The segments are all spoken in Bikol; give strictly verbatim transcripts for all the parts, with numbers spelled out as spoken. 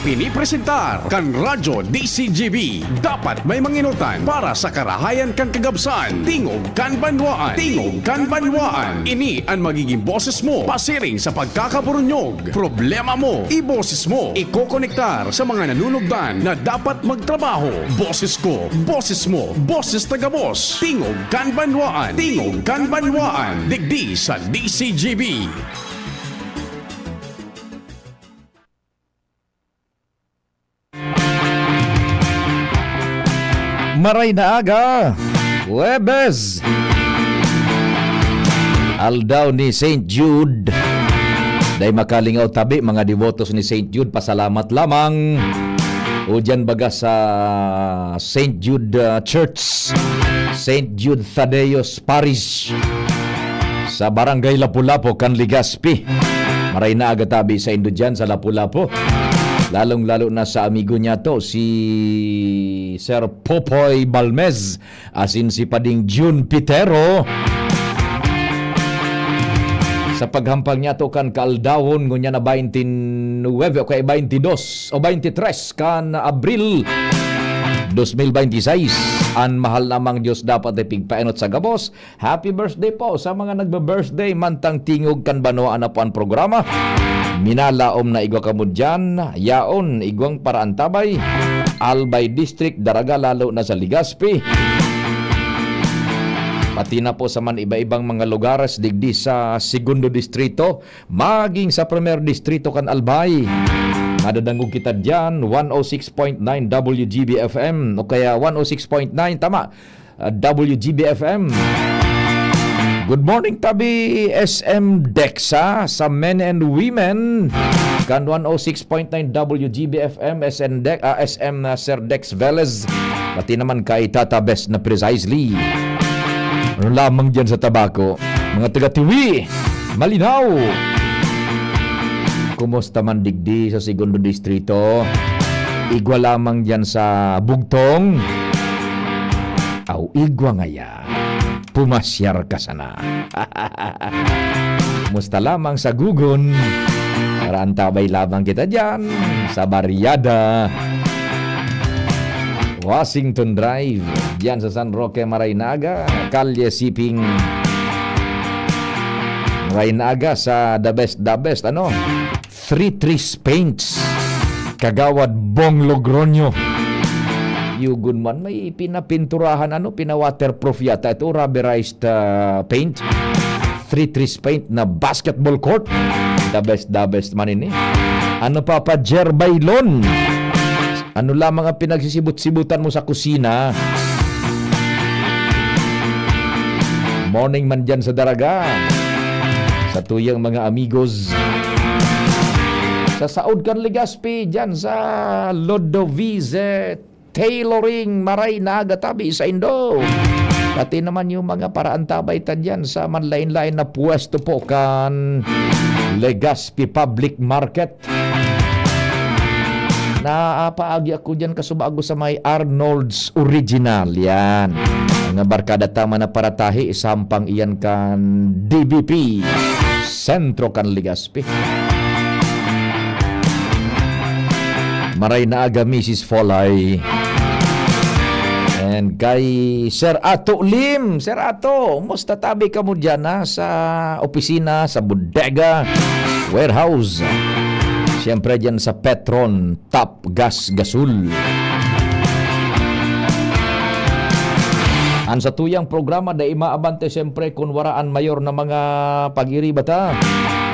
Pinipresentar kan Radyo D C G B. Dapat may manginutan para sa karahayan kan kagabsan. Tingog kan banwaan. Tingog kan banwaan. Ini an magiging boses mo pasiring sa pagkakaburunyog. Problema mo, iboses mo. Ikokonektar sa mga nanunugdan na dapat magtrabaho. Boses ko, boses mo, boses ta gabos. Tingog kan banwaan. Tingog kan banwaan. Digdi sa D C G B. Maray na aga, Huwebes, aldaw ni Saint Jude. Dai makalingaw tabi, mga debotos ni Saint Jude, pasalamat lamang. O diyan baga sa Saint Jude, ah, Church, Saint Jude Thaddeus Parish, sa Barangay Lapu-Lapu kan Legazpi. Maray na aga tabi saindo diyan sa Lapu-Lapu. Lalong-lalo na sa amigo niyato, si Sir Popoy Balmez, asin si Pading Jun Pitero. Sa paghampang niyato kan kaaldawon, ngunyan na baynte nuwebe o kaya baynte dos o baynte tres kan Abril dos mil baynte sais, an mahal namang Dios dapat ipigpaenot sa gabos. Happy birthday po sa mga nagbe-birthday, mantang tingog kan banwaan na po an programa. Minalaom na igwa kamo diyan, yaon, igwang paraantabay, Albay District, Daraga, lalo na sa Legazpi. Pati na po sa man iba-ibang mga lugares digdi sa Segundo Distrito, maging sa Primer Distrito kan Albay. Nadadangog kita diyan, one oh six point nine W G B F M, o kaya one oh six point nine, tama, ah, W G B F M. Good morning, tabi S M Dexa, sa men and women, kan one oh six point nine W G B F M, S M Dex, ah, S M na Sir Dex Velez, pati naman kay Tata Best na precisely. Ano lamang diyan sa Tabaco, mga taga Tiwi, Malinaw. Kumusta man digdi sa Segundo Distrito? Igwa lamang diyan sa Bugtong. Aw, igwa ngaya. Pumasyar ka sana. Kumusta lamang sa Gugon? Paraantabay lamang kita diyan sa Barriada. Washington Drive, diyan sa San Roque, Maray na aga, Kalye Siping, Maray na aga sa The Best, The Best, ano? Three Trees Paints, Kagawad Bong Logroño. Yugon man, may pinapinturahan, ano, pina-waterproof yata ito, rubberized, ah, paint. Three Trees Paint na basketball court. The best, the best man ini. Ano pa, Papa Jer Baylon? Ano lamang ang pinagsisibot-sibutan mo sa kusina? Morning man dyan sa Daraga. Sa tuyang mga amigos. Sa saod kan Legazpi, dyan sa Lodovice Tailoring, maray na aga tabi saindo. Pati naman yung mga paraantabay ta dyan sa manlain-lain na pwesto po kan Legazpi Public Market. Napaagi ako dyan kasubago sa may Arnold's Original. Yan. Mga barkada ta man na paratahi, sampang iyan kan D B P. Sentro kan Legazpi. Maray na aga, Misis Folay. And kay Sir Ato Lim. Sir Ato, musta tabi kamo dyan, ha? Sa opisina, sa bodega, warehouse. Siyempre, dyan sa Petron, Top Gas Gasol. An satuyang programa dai maabante siyempre kun wara an mayor na mga pag-iriba ta.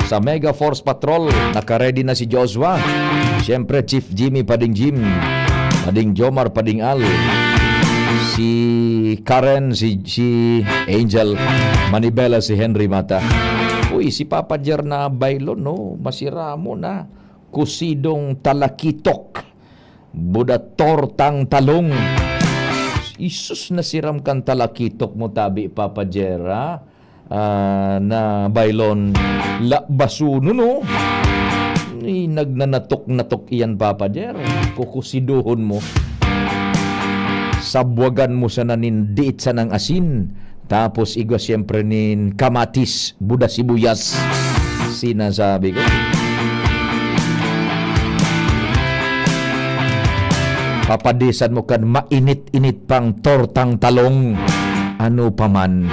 Sa Mega Force Patrol, naka-ready na si Joshua. Siyempre, Chief Jimmy Pading Jim, Pading Jomar Pading Al, si Karen, si, si Angel Manibela, si Henry Mata. Uy, si Papa Jer na Baylon, no? Masira mo na. Kusidong talakitok. Buda tortang talong. Isus, nasiram kan talakitok mo tabi, Papa Jer, ha? Ah, na Baylon, labasuno, no? Ni nagnanatok-natok iyan, Papa Jer. Kukusidohon mo. Sabwagan mo sana nin diit sanang asin. Tapos igwa siyempre nin kamatis, buda sibuyas. Sinasabi ko. Papadisan mo kan mainit-init pang tortang talong. Ano pa man.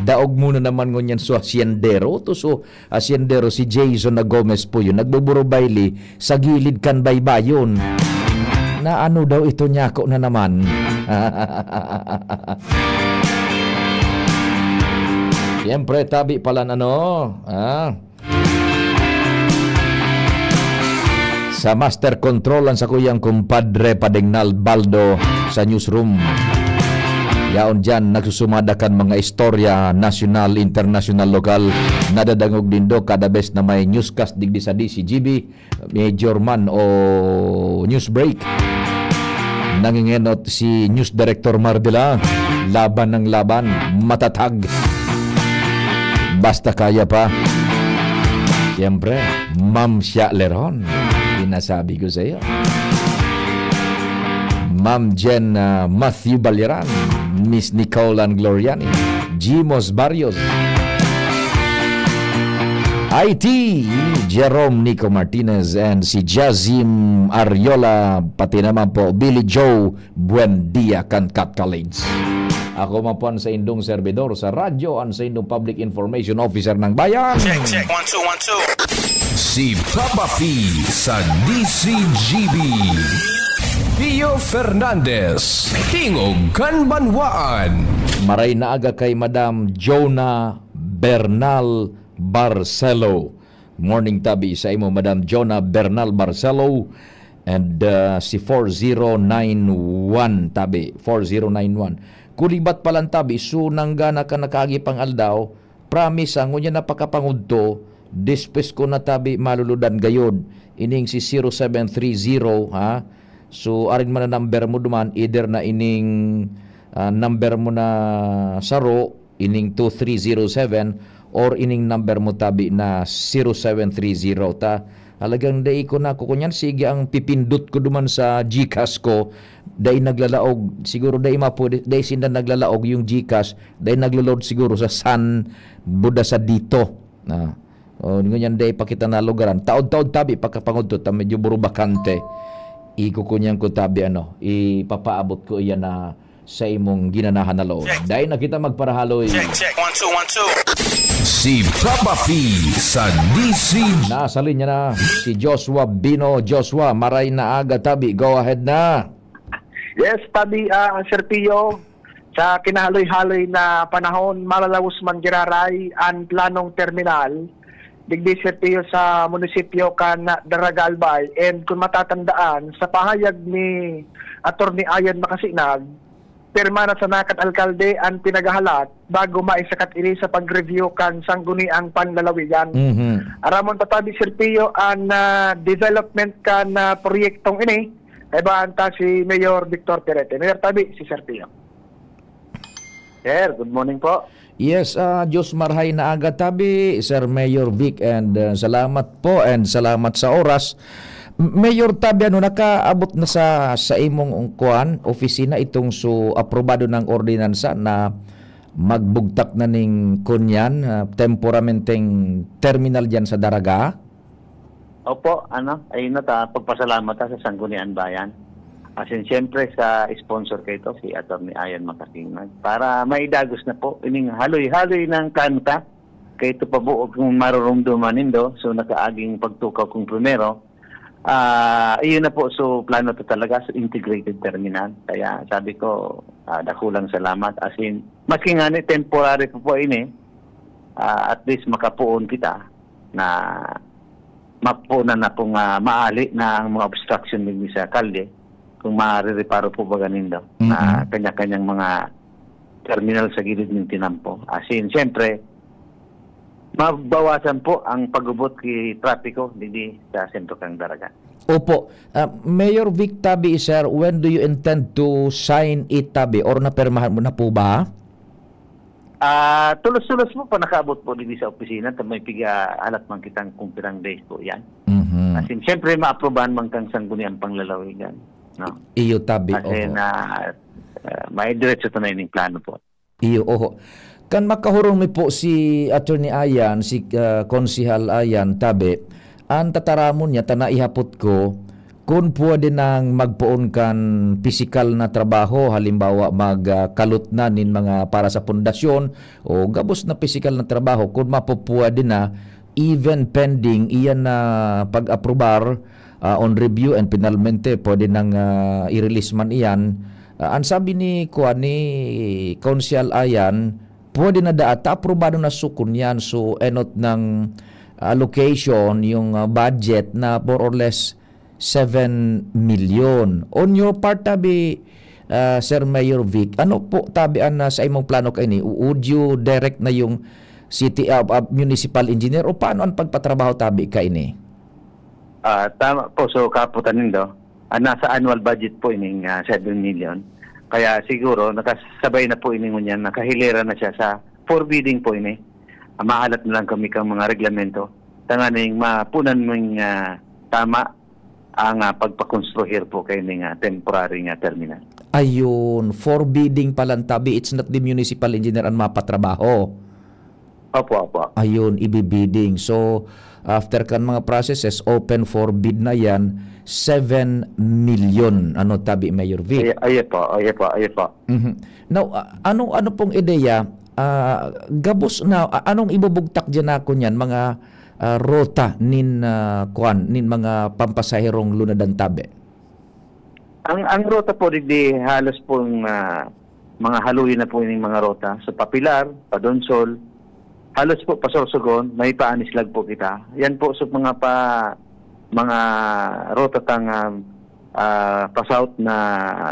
Daog mo na naman ngunyan so hasyendero. To so hasyendero si Jason na Gomez po yun. Nagbuburubayli sa gilid kan baybayon. Na ano daw ito niya ako na naman. Siyempre, tabi palan ano. Ah. Sa master control ang sakuyang kumpadre Padingnal Baldo sa newsroom. Yaon diyan, nagsusumada kan mga istorya, nasyonal, internasyonal, lokal. Nadadangog nindo kada bes na may newscast digdi sa D C G B, major man o news break. Nangingenot si News Director Mardila, laban ng laban, matatag. Basta kaya pa. Siyempre, Ma'am Sha Leron, sinasabi ko sa iyo. Ma'am Jen, ah, Matthew Baliran, Miss Nicole Angloriani, Jimos Barrios, I T, Jerome Nico Martinez, and si Jazim Ariola, pati naman po Billy Joe Buendia kan Cat College. Ako man po ang sa indong servidor sa radyo, ang sa indong public information officer ng bayan. Check, check, one, two, one, two. Si Papa P sa D C G B. Pio Fernandez, Tingog kan Banwaan. Maray na aga kay Madam Jonah Bernal Barcelo. Morning tabi sa imo, Madam Jonah Bernal Barcelo. And, uh, si four zero nine one tabi, four zero nine one. Kulibat pa lang tabi, so nanggana ka nakaagi pang aldaw, promise, ha, ngunyan na pakapangudto, despues ko na tabi maluludan gayod. Ining si zero seven three zero, ha? So, arin man na number mo duman, either na ining, ah, number mo na saro, ining two three zero seven, or ining number mo tabi na zero seven three zero ta. Talagang dai ko na kukunyan, sige ang pipindot ko duman sa GCash ko, dai naglalaog, siguro dai mapwede, dai sinda naglalaog yung GCash, dai naglo-load siguro sa San Buda sa dito. Na, o, ngunyan dai pa kita nalugaran. Taod-taod tabi, pagkapangudto ta, medyo burubakante. Ikukunyan ko tabi, ano, ipapaabot ko iyan na sa imong ginanahan na loob. Check. Dai na kita magparahaloy. Check, check. One, two, one, two. Si Papa P sa D C. Nasa linya na si Joshua Bino. Joshua, maray na aga tabi. Go ahead na. Yes, tabi, ah, Sir Pio, sa kinahaloy-haloy na panahon, malalawos man giraray an planong terminal digdi, Sir Pio, sa munisipyo kan Daraga, Albay. And kung matatandaan, sa pahayag ni Attorney Ayan Makasinag, pirma na sana kan alkalde an pinaghahalat bago maisakat ini sa pag-review kan Sangguniang Panlalawigan. Mhm. Aramon ta tabi, Sir Pio, an, ah, development kan, ah, proyektong ini. Kaibahan ta si Mayor Victor Perete. Mayor tabi, si Sir Pio. Sir, good morning po. Yes, ah, Diyos marhay na aga tabi, Sir Mayor Vic, and, ah, salamat po and salamat sa oras. M-, Mayor tabi, ano, nakaabot na sa, sa imong kuan, opisina itong su-, aprobado ng ordinansa na magbugtak na ning kunyan, ah, tempuramenteng terminal diyan sa Daraga? Opo, ano, ayun na ta, pagpasalamat ta sa Sangguniang Bayan. As in, siyempre, sa sponsor ko ito, si Attorney Ayan Makasinag. Para maidagos na po, ining haloy-haloy ng plano ta, kaya ito pa buo kung marurumduman nindo, so nakaaging pagtukaw kung primero, ah, iyon na po, so plano ta talaga, so integrated terminal. Kaya sabi ko, ah, dakulang salamat. As in, maski nga ni temporary po po ini, ah, at least makapuon kita na mapunan na pong, ah, maali na ang mga obstruction digdi sa kalye, kung marireparo po baga nindo, na Mm-mm. kanya-kanyang mga terminal sa gilid ng tinampo. As in, siyempre, mabawasan po ang pagubot ki trapiko digdi sa sentro kan Daraga. Opo. Ah, Mayor Vic Tabi, sir, when do you intend to sign it, Tabi? Or napirmahan mo na po ba? Ah, tulos-tulos po pa nakaabot po digdi sa opisina, ta may piga-alat man kitang kung pirang days po yan. Mhm. As in, siyempre, maaprubahan man kang Sangguniang Panlalawigan, no? Iyo, tabi, As in, oho. ah, ah, may diretso to na ining plano po. Iyo, oho. Kan makahurong mi po si Attorney Ayan, si, ah, Konsehal Ayan, tabi, ang tataramon niya, ta naihapot ko, Kun pwede nang magpoon kan pisikal na trabaho, halimbawa, mag, ah, kalot na nin mga para sa pundasyon o gabos na pisikal na trabaho, kun mapupwede na, even pending iyan na pag-aprobar, ah, on review and finalmente pwede nang, ah, i-release man iyan. Ah, ang sabi ni, kuwan, ni Konsehal Ayan, pwede na daat, aprobado na sukon yan. So, enot ng allocation, yung, ah, budget na more or less seven million. On your part, tabi, ah, Sir Mayor Vic, ano po, tabi, ang, ah, sa imong plano kaini? Would you direct na yung city, ah, ah, municipal engineer, o paano ang pagpatrabaho, tabi, kaini? Ah, tama po. So, kaputan nindo, ah, nasa annual budget po ining, ah, seven million. Kaya siguro, nakasabay na po ini ngunyan, nakahilera na siya sa forbidding po ini. Ah, mahalat na lang kami kang mga reglamento. Tanganing mapunan mong, ah, tama ang, ah, pagpakonstruhir po kaining, ah, temporary nga terminal. Ayun, forbidding palan tabi, it's not the municipal engineer ang mapatrabaho. Opo, opo. Ayun, ibibidding. So, after kan mga processes, open for bid na yan, seven million, ano, tabi, Mayor Vic? Ay, ay po, ay po, ay po. Mhm. Now, a-, ano, ano pong ideya, ah, gabos na, a-, anong ibubugtak diyan na, kunyan, mga, ah, rota nin, ah, kuwan, nin mga pampasaherong lunadan tabi? Ang, ang rota po digdi halos pong, ah, mga haluyon na po ining mga rota. So, pa Pilar, pa Donsol, halos po pa Sorsogon, may pa Anislag po kita. Yan po, so, mga pa, mga rota tang, ah, ah, pa South na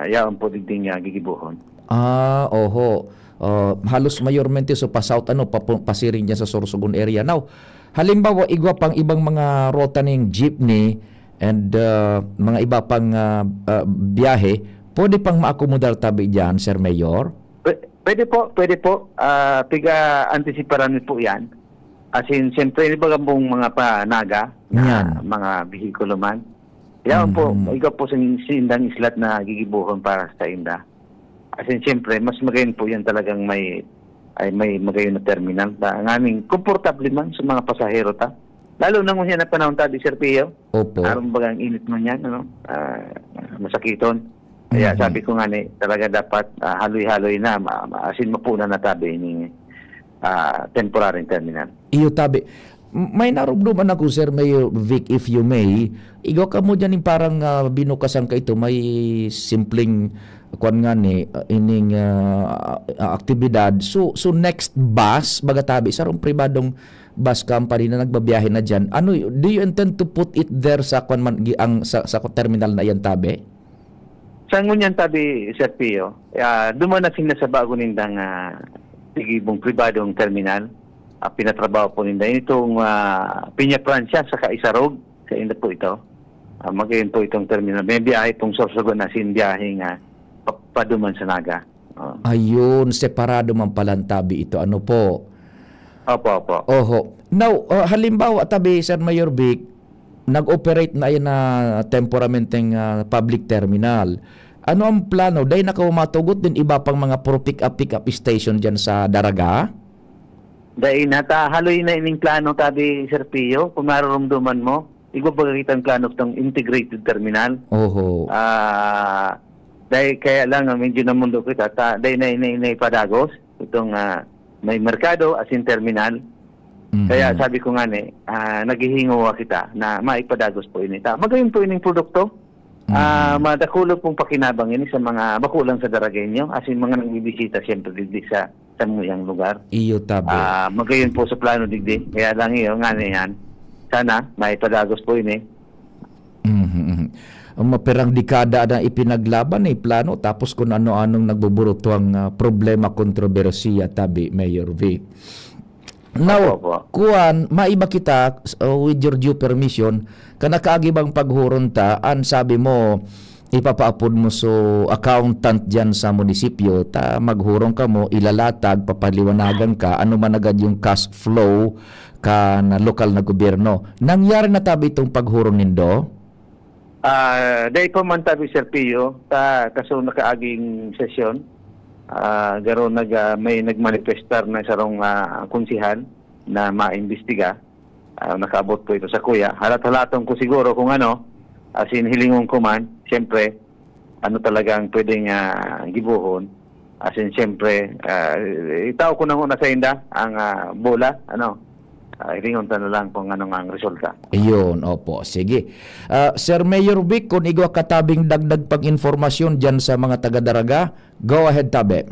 yaon po digdi nga gigibohon. Ah, oho. Ah, halos mayormente, so, pa South, ano, papu-, pasiring dyan sa Sorsogon area. Now, halimbawa, igwa pang ibang mga rota ning jeepney and, ah, mga iba pang, ah, ah, biyahe, pwede pang maakomodar tabi dyan, Sir Mayor? Pwe-, pwede po, pwede po. Ah, piga-antisiparan mi po yan. As in, siyempre, di ba, gambong mga pa Naga na Yan. mga behikulo man? Yaon po, Mm. ikaw po sin-, sindang islat na gigibohon para sa inda. As in, siyempre, mas magayon po yan talagang may, ay, may magayon na terminal. Ta-, nganing komportable man sa mga pasahero ta. Lalo na ngunyan na panahon ta, di, Sir Pio? Opo. Aron bagang init man yan, ano? Ah, masakiton. Kaya Mhm. sabi ko nga ni, talaga dapat, ah, haloy-haloy na, ma-, ma-, as in, mapunan na tabi ni, ah, temporary terminal. Iyo tabi. M-, may narumduman ako, Sir Mayor Vic, if you may. Igwa kamo dyan yung parang, ah, binukasan ka ito, may simpleng, kwan nga ni, ah, ining, ah, ah, aktibidad. So, so next bus, baga tabi, sarong pribadong bus company na nagbabiyahe na dyan. Ano y-, do you intend to put it there sa, kwan man, gi-, ang, sa, sa terminal na yan, tabi? Sa ngunyan tabi, Sir Pio, ah, duman na sila sa bago nindang, ah, tigibong pribadong terminal. Ah, pinatrabaho po ninda itong, ah, Peña Francia sa Kaisarog, sa inda po ito. Ah, magayon po itong terminal. May biyahe pong Sorsogon na sin biyahe nga pa-, paduman sa Naga. Oh. Ayun, separado man palang tabi ito. Ano po? Opo, opo. Oho. Now, ah, halimbawa, tabi, Sir Mayor Vic, nag-operate na yan na tempuramenteng, ah, public terminal. Ano ang plano? Dahil nakawamatugot din iba pang mga pro pick-up, pick-up station dyan sa Daraga? Dahil nata-, haloy na ining plano, tabi, Sir Pio, kung narurumduman mo, igwa baga kitang plano itong integrated terminal. Oho. Ah, dahil kaya lang, ah, medyo namundo kita, ta-, dahil na, na, na ipadagos, itong, ah, may merkado, as in terminal. Mhm. Kaya sabi ko nga ni, ah, naghihingawa kita na maipadagos po ini. Ta-, magayon po ining produkto. Ah, Mhm. madakulo pong pakinabang ini sa mga, bako lang sa Daragueño, as in mga nagbibisita siyempre digdi sa, sa muyang lugar. Iyo, tabi. Ah, magayon po sa plano digdi. Kaya lang iyo, nga na yan. Sana, maipadagos po ini. Mhm, mhm. Ang maperang dekada na ipinaglaban, eh, plano, tapos kung ano-anong nagbuburutuang, ah, problema, kontrobersiya, tabi, Mayor Vic. Now, Opo, opo. kuwan, maiba kita, uh, with your due permission, kan nakaagi bang paghuron ta, an sabi mo, ipapaapod mo so accountant diyan sa munisipyo, ta maghuron kamo, ilalatag, papaliwanagan ka, ano man agad yung cash flow kan lokal na gobyerno. Nangyari na tabi itong paghuron nindo? Ah, dai pa man tabi, Sir Pio, ta kaso nakaaging sesyon, ah, garo nag-, ah, may nagmanifestar na sarong, ah, konsehal na maimbestiga. Ah, nakaabot po ito sa kuya. Halat-halaton ko siguro kung ano, As in, hilingon ko man, siyempre, ano talaga ang pwedeng, ah, gibohon. As in, siyempre, ah, itao ko na muna sa inda ang, ah, bola, ano. Ah, hilingon ta na lang kung ano nga ang resulta. Ayun, opo. Sige. Ah, Sir Mayor Vic, kung igwa ka tabing dagdag pang impormasyon dyan sa mga taga-Daraga, go ahead, tabi.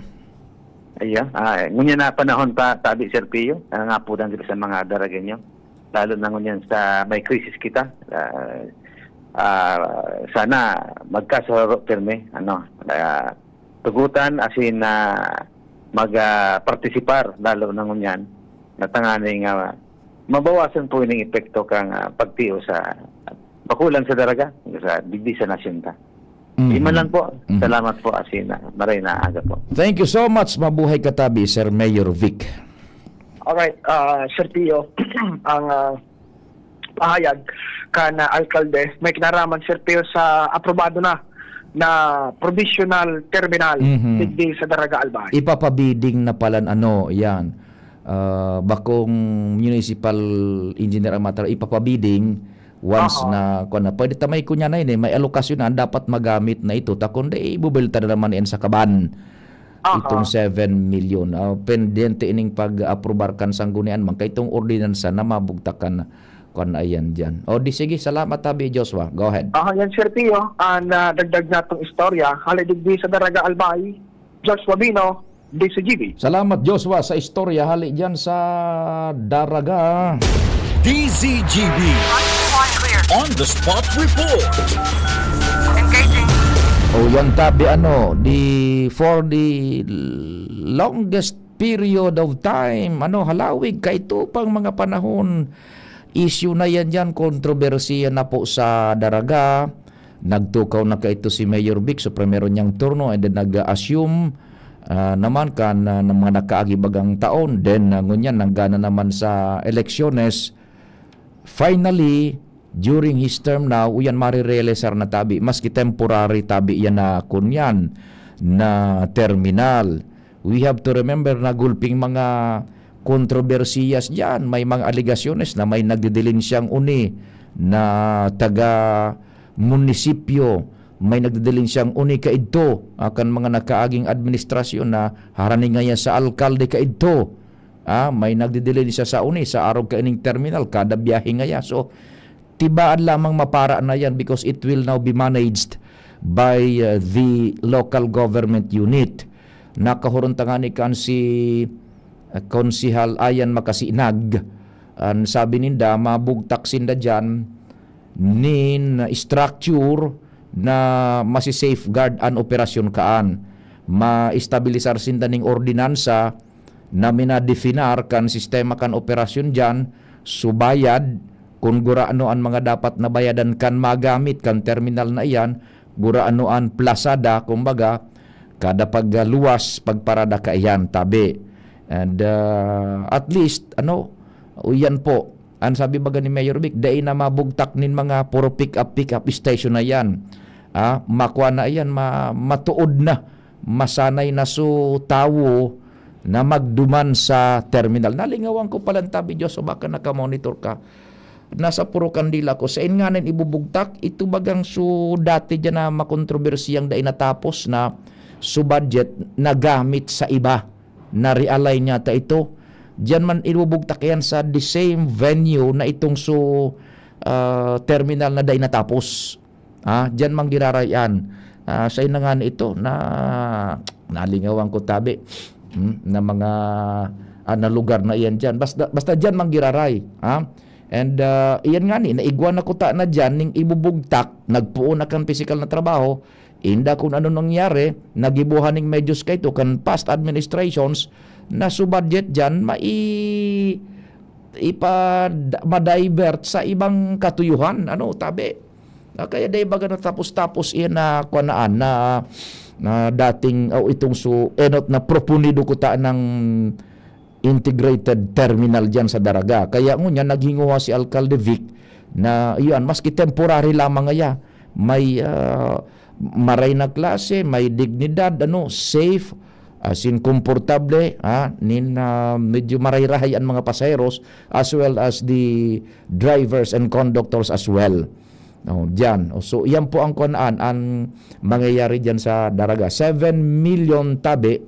Iya, ah, ngunyan na panahon pa, tabi, Sir Pio, ang apudan dito sa mga Daragenyo. Lalo na ngunyan sa may krisis kita. Ah, ah, sana magkaso pirmi, ano, ah, tugutan, as in, ah, mag, ah, partisipar, lalo na ngunyan, na tanganing, ah, mabawasan po ining epekto kang, ah, pagtiyo sa bakulan sa Daraga, sa digdi sa nasyon ta. Mhm. Di man lang po. Mhm. Salamat po, as in, ah, maray na aga po. Thank you so much. Mabuhay ka tabi, Sir Mayor Vic. Alright, ah, Sir Pio, ang, ah, pahayag kan alkalde may kinaraman, Sir Pio, sa aprobado na na provisional terminal Mhm. digdi sa Daraga Albay. Ipapabiding na palan ano, yan. Ah, bakong municipal engineer ang matara, ipapabiding once Aha. na, kuwan na. Pwede ta may kunya na yun eh, may alokasyon na, dapat magamit na ito. Ta kundi, ibubelta na naman yan sa kaban. Aha. Itong seven million. Ah, pendiente ining pag-aprobar kan sanggunian man. Kay itong ordinansa na mabugtakan na, kuwan na yan dyan. O di sige, salamat, Tabi Joshua. Go ahead. Aha, yan, Sir Pio. Ang, ah, dagdag natong istorya, hali digdi sa Daraga Albay, Joshua Bino, D C G B. Salamat, Joshua, sa istorya hali dyan sa Daraga. D Z G B on the spot report. Engaging. O yan, tabi, ano, the, for the longest period of time, ano, halawig, kaito pang mga panahon, issue na yan dyan, kontrobersiya na po sa Daraga. Nagtukaw na kaito si Mayor Vic sa primero niyang turno and then nag-assume, ah, naman kan, ah, ng mga nakaagi bagang taon. Then, ah, ngunyan, nanggana naman sa eleksyones. Finally, during his term now, uyan marirealisar na tabi, maski temporary tabi yan na kunyan na terminal. We have to remember na gulping mga kontrobersiyas diyan, may mga alegasyones na may nagdidilinsyang uni na taga munisipyo, may nagdidilinsyang uni kaidto, ah, kan mga nakaaging administrasyon na harani ngaya sa alkalde kaidto. Ah, may nagdidilin siya sa uni, sa arog kaining terminal, kada biyahe ngaya. So, tibaan lamang mapara na yan because it will now be managed by, uh, the local government unit. Nakahuruntangan ni kan si, uh, Konsehal Ayan Makasinag. Ang sabi ninda, mabugtak sinda dyan nin structure na masi-safeguard an operasyon kaan. Ma-estabilisar sinda ning ordinansa na minadefinar kan sistema kan operasyon diyan, subayad kun gurano an mga dapat na bayadan kan magamit kan terminal na iyan, gurano an plasada, kumbaga, kada pagluwas, pagparada kaiyan, tabi. And, ah, at least, ano, o yan po, an sabi baga ni Mayor Vic, dai na mabugtak nin mga puro pick-up, pick-up station na yan. Ah, makwa na yan, ma-, matuod na, masanay na su tawo na magduman sa terminal. Nalingawan ko pala, tabi Diyos, o baka nakamonitor ka. Nasa puro kandila ko. Sain nga nin ibubugtak, ito bagang su dati dyan na makontrobersiyang dai natapos na su budget nagamit sa iba. Na-realign yata ito. Diyan man ibubugtak yan sa the same venue na itong su, ah, terminal na dai natapos. Ah, diyan man giraray-an. Ah, sain na nga ito na nalingawan ko, tabi, hmm, na mga, ah, na lugar na iyan diyan. Basta, basta diyan man giraray, ha? And, ah, iyan nga ni, naigwa na kuta na diyan ning ibubugtak, nagpoon na kan pisikal na trabaho, inda kun ano nangyari, nagibuhan ning medyos kaito kan past administrations na su budget diyan mai-, ipa-, ma-divert sa ibang katuyuhan, ano, tabi. Ah, kaya dai baga natapos-tapos iyan na kwanaan na, na dating, o itong su-, enot na proponido kuta ng integrated terminal diyan sa Daraga. Kaya ngunyan, naghinguha si Alkalde Vic na, iyan, maski temporary lamang ngaya, may, ah, maray na klase, may dignidad, ano, safe, as in, komportable, ha, nin, ah, medyo maray-rahay ang mga pasaheros as well as the drivers and conductors as well. Oh, diyan. Oh, so, yan po ang kuan, ang mangyayari diyan sa Daraga. Seven million tabi,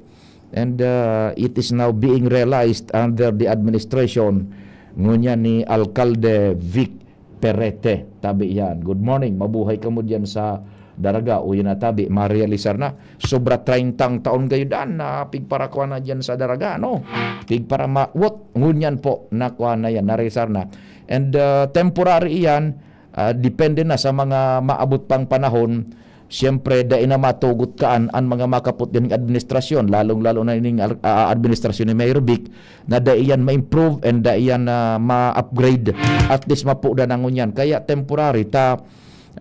and, uh, it is now being realized under the administration ngunyan ni Alkalde Vic Perete. Tabi yan. Good morning. Mabuhay kamo diyan sa Daraga. Uya na tabi. Marealisar na. Sobra treyntang taon kayo dan na pigparakwa na diyan sa Daraga, no? Pigparamawot. Ngunyan po, nakuha na yan. Narealisar na. And, uh, temporary iyan, ah, depende na sa mga maabot pang panahon. Siyempre, dai na matugot kaan an mga makapot dining administrasyon, lalong-lalo na ining al-, ah, administrasyon ni Mayor Vic, na dai yan ma-improve and dai yan, ah, ma-upgrade. At least, mapuda na ngunyan. Kaya temporary, ta,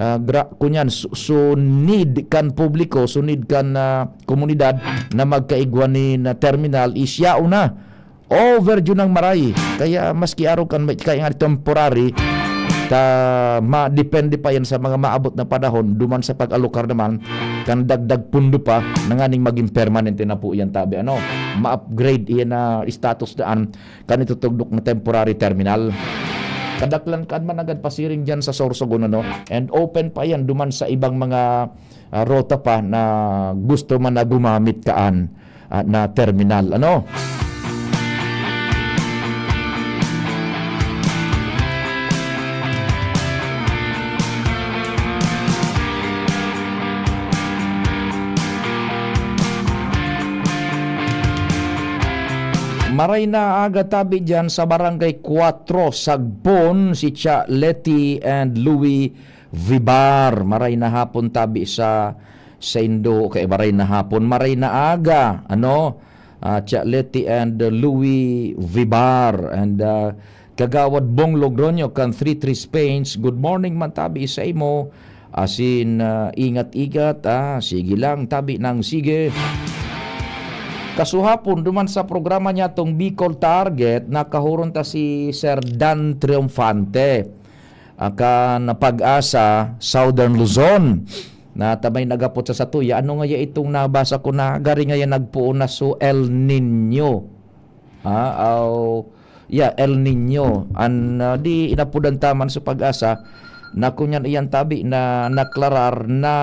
ah, gra-, kunyan, su-, sunid kan publiko, sunid kan, ah, komunidad na magkaigwa ni na terminal, is yaon na. Overdue nang maray. Kaya maski arog kan may, kaya nga temporary, ta madepende pa yan sa mga maabot na panahon, duman sa pag-alokar naman, kan dagdag pundo pa, na nganing maging permanente na po yan, tabi. Ano, ma-upgrade iyan na status daan, kan itutugdok na temporary terminal. Kadaklan kan managad pasiring dyan sa Sorsogon, ano, and open pa yan duman sa ibang mga, ah, rota pa na gusto man na gumamit kaan, ah, na terminal, ano? Maray na aga tabi diyan sa Barangay Cuatro, Sagbon, si Cha Leti and Louie Vibar. Maray na hapon tabi sa, sa indo, kay maray na hapon, maray na aga, ano? Ah, Cha Leti and, uh, Louie Vibar and, uh, Kagawad Bong Logroño kan three three Spains. Good morning man tabi sa imo. Asin, ah, ingat-ingat, ah, sige lang, tabi nang sige. Kasuhapon, duman sa programa niya tong Bicol Target, nakahuron ta si Sir Dan Triunfante, ah, kan Pag-asa, Southern Luzon. Na ta may nagapot sa satuya, ano ngaya itong nabasa ko na gari ngaya nagpoon na so El Niño? Ha? Aw, yeah, El Niño. An, ah, di inapodan ta man sa Pag-asa, na kunyan iyan tabi na naklarar na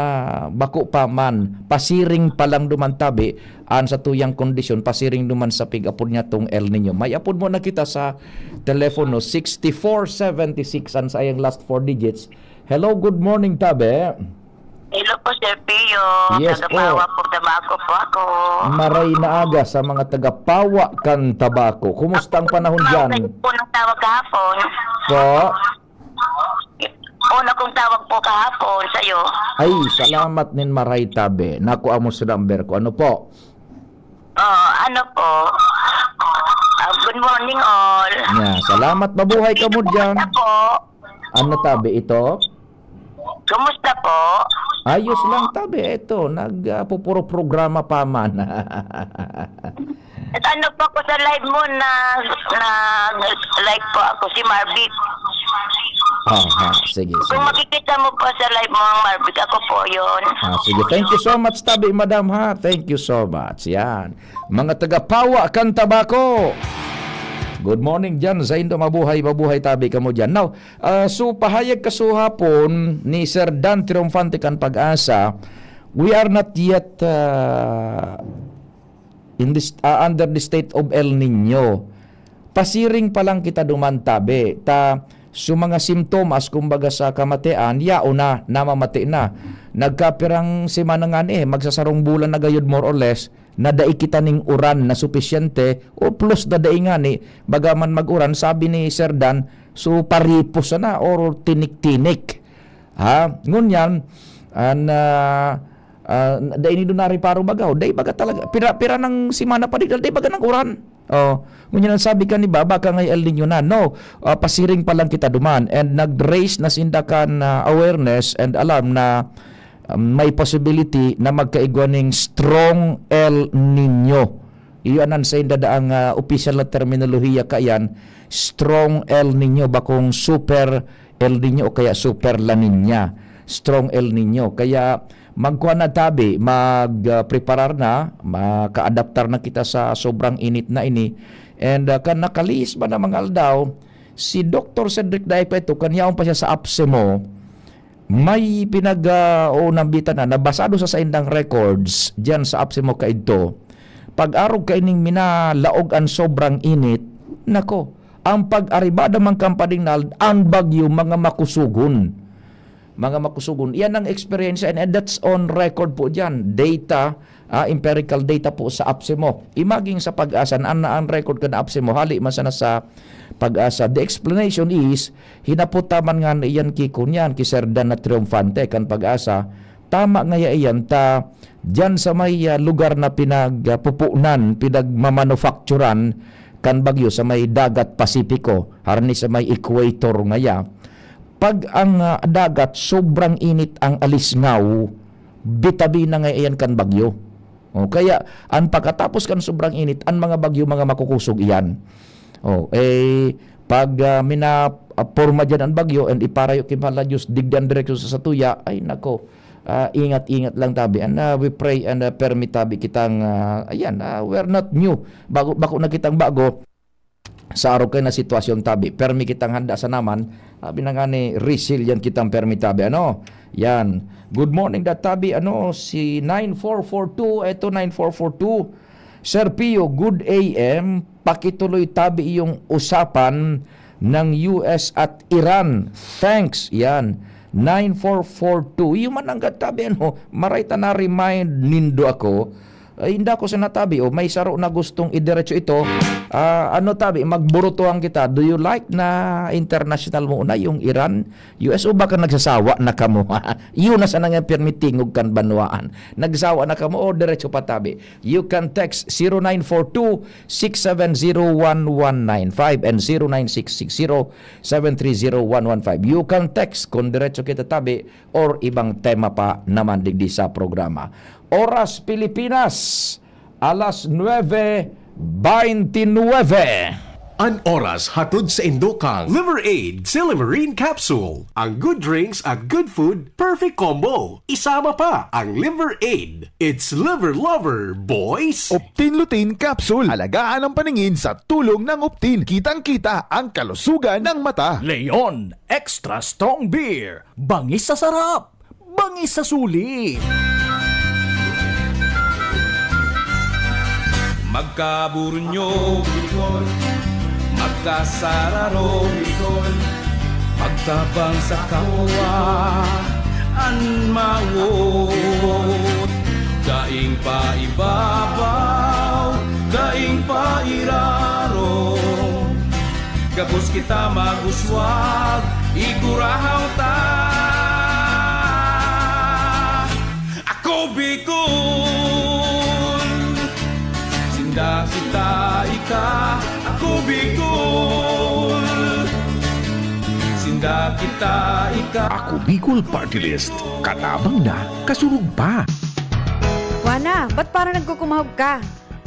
bako pa man, pasiring pa lang duman tabi, an satuyang kondisyon, pasiring duman sa pig-apod niya tong El Niño. May apod mo na kita sa telepono, sixty-four seventy-six, an sayang last four digits. Hello, good morning, tabi. Hello po, Sir Pio. Yes po. Taga Pawa po, Tabaco po ako. Maray na aga sa mga taga Pawa kan Tabaco. Kumusta ang panahon diyan? Ako po nagtawag kahapon. Po? Una kong tawag po kahapon sa'yo. Ay, salamat nin maray, tabi. Nakuha mo sa number ko. Ano po? Oh, ano po? Ah, good morning, all. Yeah, salamat. Mabuhay ka mo diyan. Kumusta po? Ano, tabi, ito? Kumusta po? Ayos lang, tabi. Eto, nag, ah, pupuro programa pa man. At ano po ako sa live mo na, na like po ako, si Marvic. Aha, sige, Kung sige. Makikita mo po sa live mo ang Marvic, ako po yun. Ah, sige. Thank you so much, tabi, madam, ha? Thank you so much. Yan. Mga taga Pawa kan Tabaco. Good morning diyan, Zaindo. Mabuhay, mabuhay, tabi kamo diyan. Now, ah, so, pahayag kasuhapon ni Sir Dan Triunfante kan Pag-asa, we are not yet, ah, in this, ah, under the state of El Niño. Pasiring pa lang kita duman, tabi. Ta, so mga simptomas, kumbaga, sa kamatean, yaon na, namamate na. Nagkapirang semana ngani, eh, magsasarong bulan na gayud, more or less, na dai kita ning uran na supisyente, o plus na dai ngani, baga man mag-uran, sabi ni Sir Dan, so paripos sana or tinik-tinik. Ha? Ngunyan, an, ah, ah, dai nindo nariparo baga, o dai baga talaga, pira, pira nang semana pa di, dai baga nag-uran. Oh, ngunyan ang sabi kan iba, baka nga El Niño na. No, ah, pasiring pa lang kita duman. And nag-raise na sinda kan, ah, awareness and alarm na, ah, may possibility na magkaigwa ning strong El Niño. Iyo an sainda daang, ah, opisyal na terminolohiya kaiyan, strong El Niño, bakong super El Niño o kaya super La Niña. Strong El Niño. Kaya magkuha na tabi, mag, ah, preparar na, makaadaptar na kita sa sobrang init na ini. And, ah, kan nakalihis man na mga aldaw, si Doktor Cedric Daig pa ito, kan yaon pa siya sa APSEMO, May pinag, ah, o nambitan na, na basado sa saindang records diyan sa APSEMO kaidto, pag-arog kaining minalaog an sobrang init, nako, ang pag-aribada man kan Padignal, an bagyo, mga makusugon. Mga makusugon. Yan ang experience, and, and that's on record po diyan. Data, ah, empirical data po sa APSEMO. Imaging sa PAGASA, na an record kan APSEMO, hali man sana sa PAGASA. The explanation is, hinapot ta man nga iyan ki, kunyan, ki Sir Dan na Triunfante, kan PAGASA. Tama nga ya iyan, ta diyan sa may, ah, lugar na pinagpupunan, pinagmamanufakturan kan bagyo sa may dagat Pasipiko, harani sa may equator ngaya. Pag ang, ah, dagat sobrang init ang alisngaw, bitabi na nga iyan kan bagyo. O, kaya, an pagkatapos kan sobrang init, an mga bagyo, mga makukusog iyan. O, eh, pag, ah, mina-, ah, porma diyan an bagyo and iparayo ki Mahal na Diyos, digdi an direksyon sa satuya, ay nako, ah, ingat-ingat lang tabi. And, ah, we pray and, ah, permi tabi kitang, ah, ayan, ah, we're not new. Bago, bako na kitang bago. Sa arog kay na sitwasyon tabi, permi kitang handa sa naman, sabi na nga ni, resilient kitang permi tabi. Ano? Yan. Good morning, da tabi. Ano, si nine four four two, eto, nine four four two. Sir Pio, good A M. Pakituloy tabi yung usapan ng U S at Iran. Thanks. Yan. Nine four four two. Yung man ang tabi, ano, maray ta na-remind nindo ako. Ay, hindi ako sa natabi, oh, may saro na gustong idiretso ito. Ah, ano tabi, magburutuhan kita. Do you like na international mo na yung Iran, U S, o baka nagsasawa na kamo? Yun na sana nga pirmi tingog kan banwaan. Nagsawa na kamo o diretso pa tabi? You can text zero nine four two, six seven zero, one one nine five and zero nine six six zero, seven three zero, one one five. You can text kung diretso kita tabi or ibang tema pa naman digdi sa programa. Oras Pilipinas, alas nuebe beintinuebe. An oras hatod sa indo kang Liver Aid Silimarin Capsule. Ang good drinks at good food, perfect combo. Isama pa ang Liver Aid. It's Liver Lover, boys! Optin Lutein Capsule. Alagaan ang paningin sa tulong ng Optin. Kitang-kita ang kalusugan ng mata. Leon Extra Strong Beer. Bangis sa sarap, bangis sa sulit. Magkaburunyo, magkasararo, magtabang sa kapwa, an mawot. Daing pa ibabaw, daing pa iraro. Gabos kita mag-uswag, igurahaw ta. Ako Bicol, sinda kita ika. Ako Bicol, sinda kita ika. Ako Bicol Party List, katabang na, kasurog pa. Wana, ba't parang nagkukumahog ka?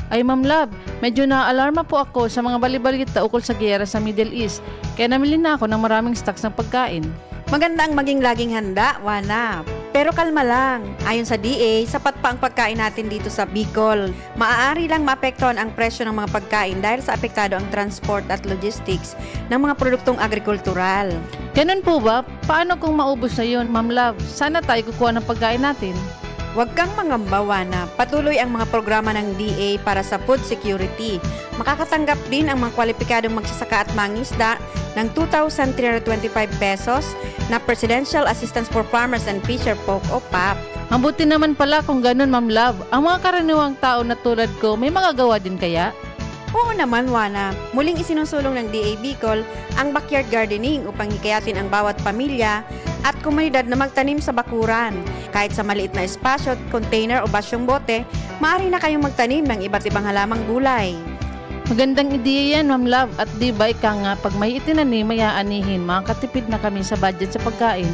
Ay, Ma'am Love, medyo naaalarma po ako sa mga balibalita ukol sa giyera sa Middle East, kaya namili na ako ng maraming stocks ng pagkain. Maganda ang maging laging handa, Wana. Pero kalma lang. Ayon sa D A, sapat pa ang pagkain natin dito sa Bicol. Maaari lang maapektuhan ang presyo ng mga pagkain dahil sa apektado ang transport at logistics ng mga produktong agrikultural. Ganun po ba? Paano kung maubos na yun, Ma'am Love? Saan na tayo kukuha ng pagkain natin? Huwag kang mangamba, Wana. Patuloy ang mga programa ng D A para sa food security. Makakatanggap din ang mga kwalipikadong magsasaka at mangisda ng two thousand three hundred twenty-five pesos na Presidential Assistance for Farmers and Fisher Folk o pap. Mabuti naman pala kung ganun, Ma'am Love. Ang mga karaniwang tao na tulad ko, may magagawa din kaya? Oo naman, Wana. Muling isinusulong ng D A Bicol ang backyard gardening upang hikayatin ang bawat pamilya at komunidad na magtanim sa bakuran. Kahit sa maliit na espasyo, container o basyong bote, maaari na kayong magtanim ng iba't ibang halamang gulay. Magandang ideya yan, Ma'am Love. At di ba ika nga, pag may itinanim, may aanihin, makakatipid na kami sa budget sa pagkain.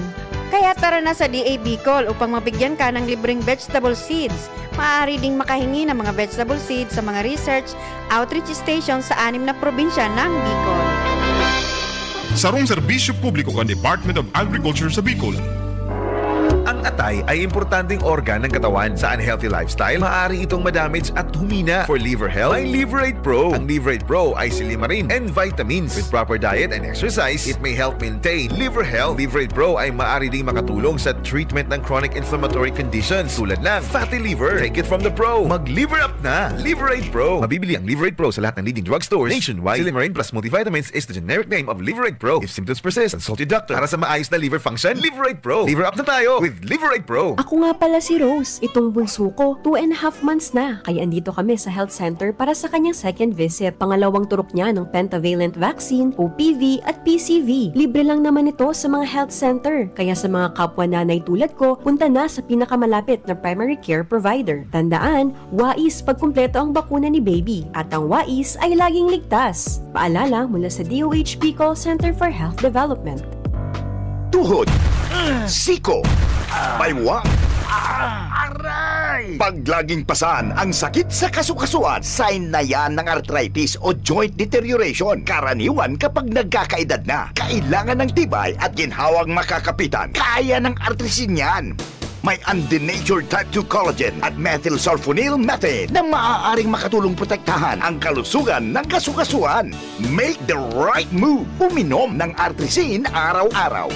Kaya tara na sa D A Bicol upang mabigyan ka ng libreng vegetable seeds. Maaari ding makahingi ng mga vegetable seeds sa mga research outreach station sa anim na probinsya ng Bicol. Sarong serbisyo publiko kan Department of Agriculture sa Bicol. An Atay ay importanteng organ ng katawan. Sa unhealthy lifestyle, maaari itong madamage at humina. For liver health, may Liverate Pro. Ang Liverate Pro ay silimarin and vitamins. With proper diet and exercise, it may help maintain liver health. Liverate Pro ay maaari ding makatulong sa treatment ng chronic inflammatory conditions tulad ng fatty liver. Take it from the pro. Mag-liver up na! Liverate Pro. Mabibili ang Liverate Pro sa lahat ng leading drugstores nationwide. Silimarin plus multivitamins is the generic name of Liverate Pro. If symptoms persist, consult your doctor. Para sa maayos na liver function, Liverate Pro. Liver up na tayo with Liverate Pro. Ako nga pala si Rose. Itong bunso ko, two and a half months na. Kaya andito kami sa health center para sa kanyang second visit. Pangalawang turok niya ng pentavalent vaccine, O P V at P C V. Libre lang naman ito sa mga health center. Kaya sa mga kapwa nanay tulad ko, punta na sa pinakamalapit na primary care provider. Tandaan, wais pagkumpleto ang bakuna ni baby. At ang wais ay laging ligtas. Paalala mula sa D O H P Call Center for Health Development. Tuhod, siko, baywang, aray! Pag laging pasan ang sakit sa kasukasuan, sign na yan ng arthritis o joint deterioration. Karaniwan kapag nagkakaedad na, kailangan ng tibay at ginhawang makakapitan. Kaya ng artrisin yan. May undenatured type two collagen at methylsulfonyl methane na maaaring makatulong protektahan ang kalusugan ng kasukasuan. Make the right move. Uminom ng Artrisin araw-araw.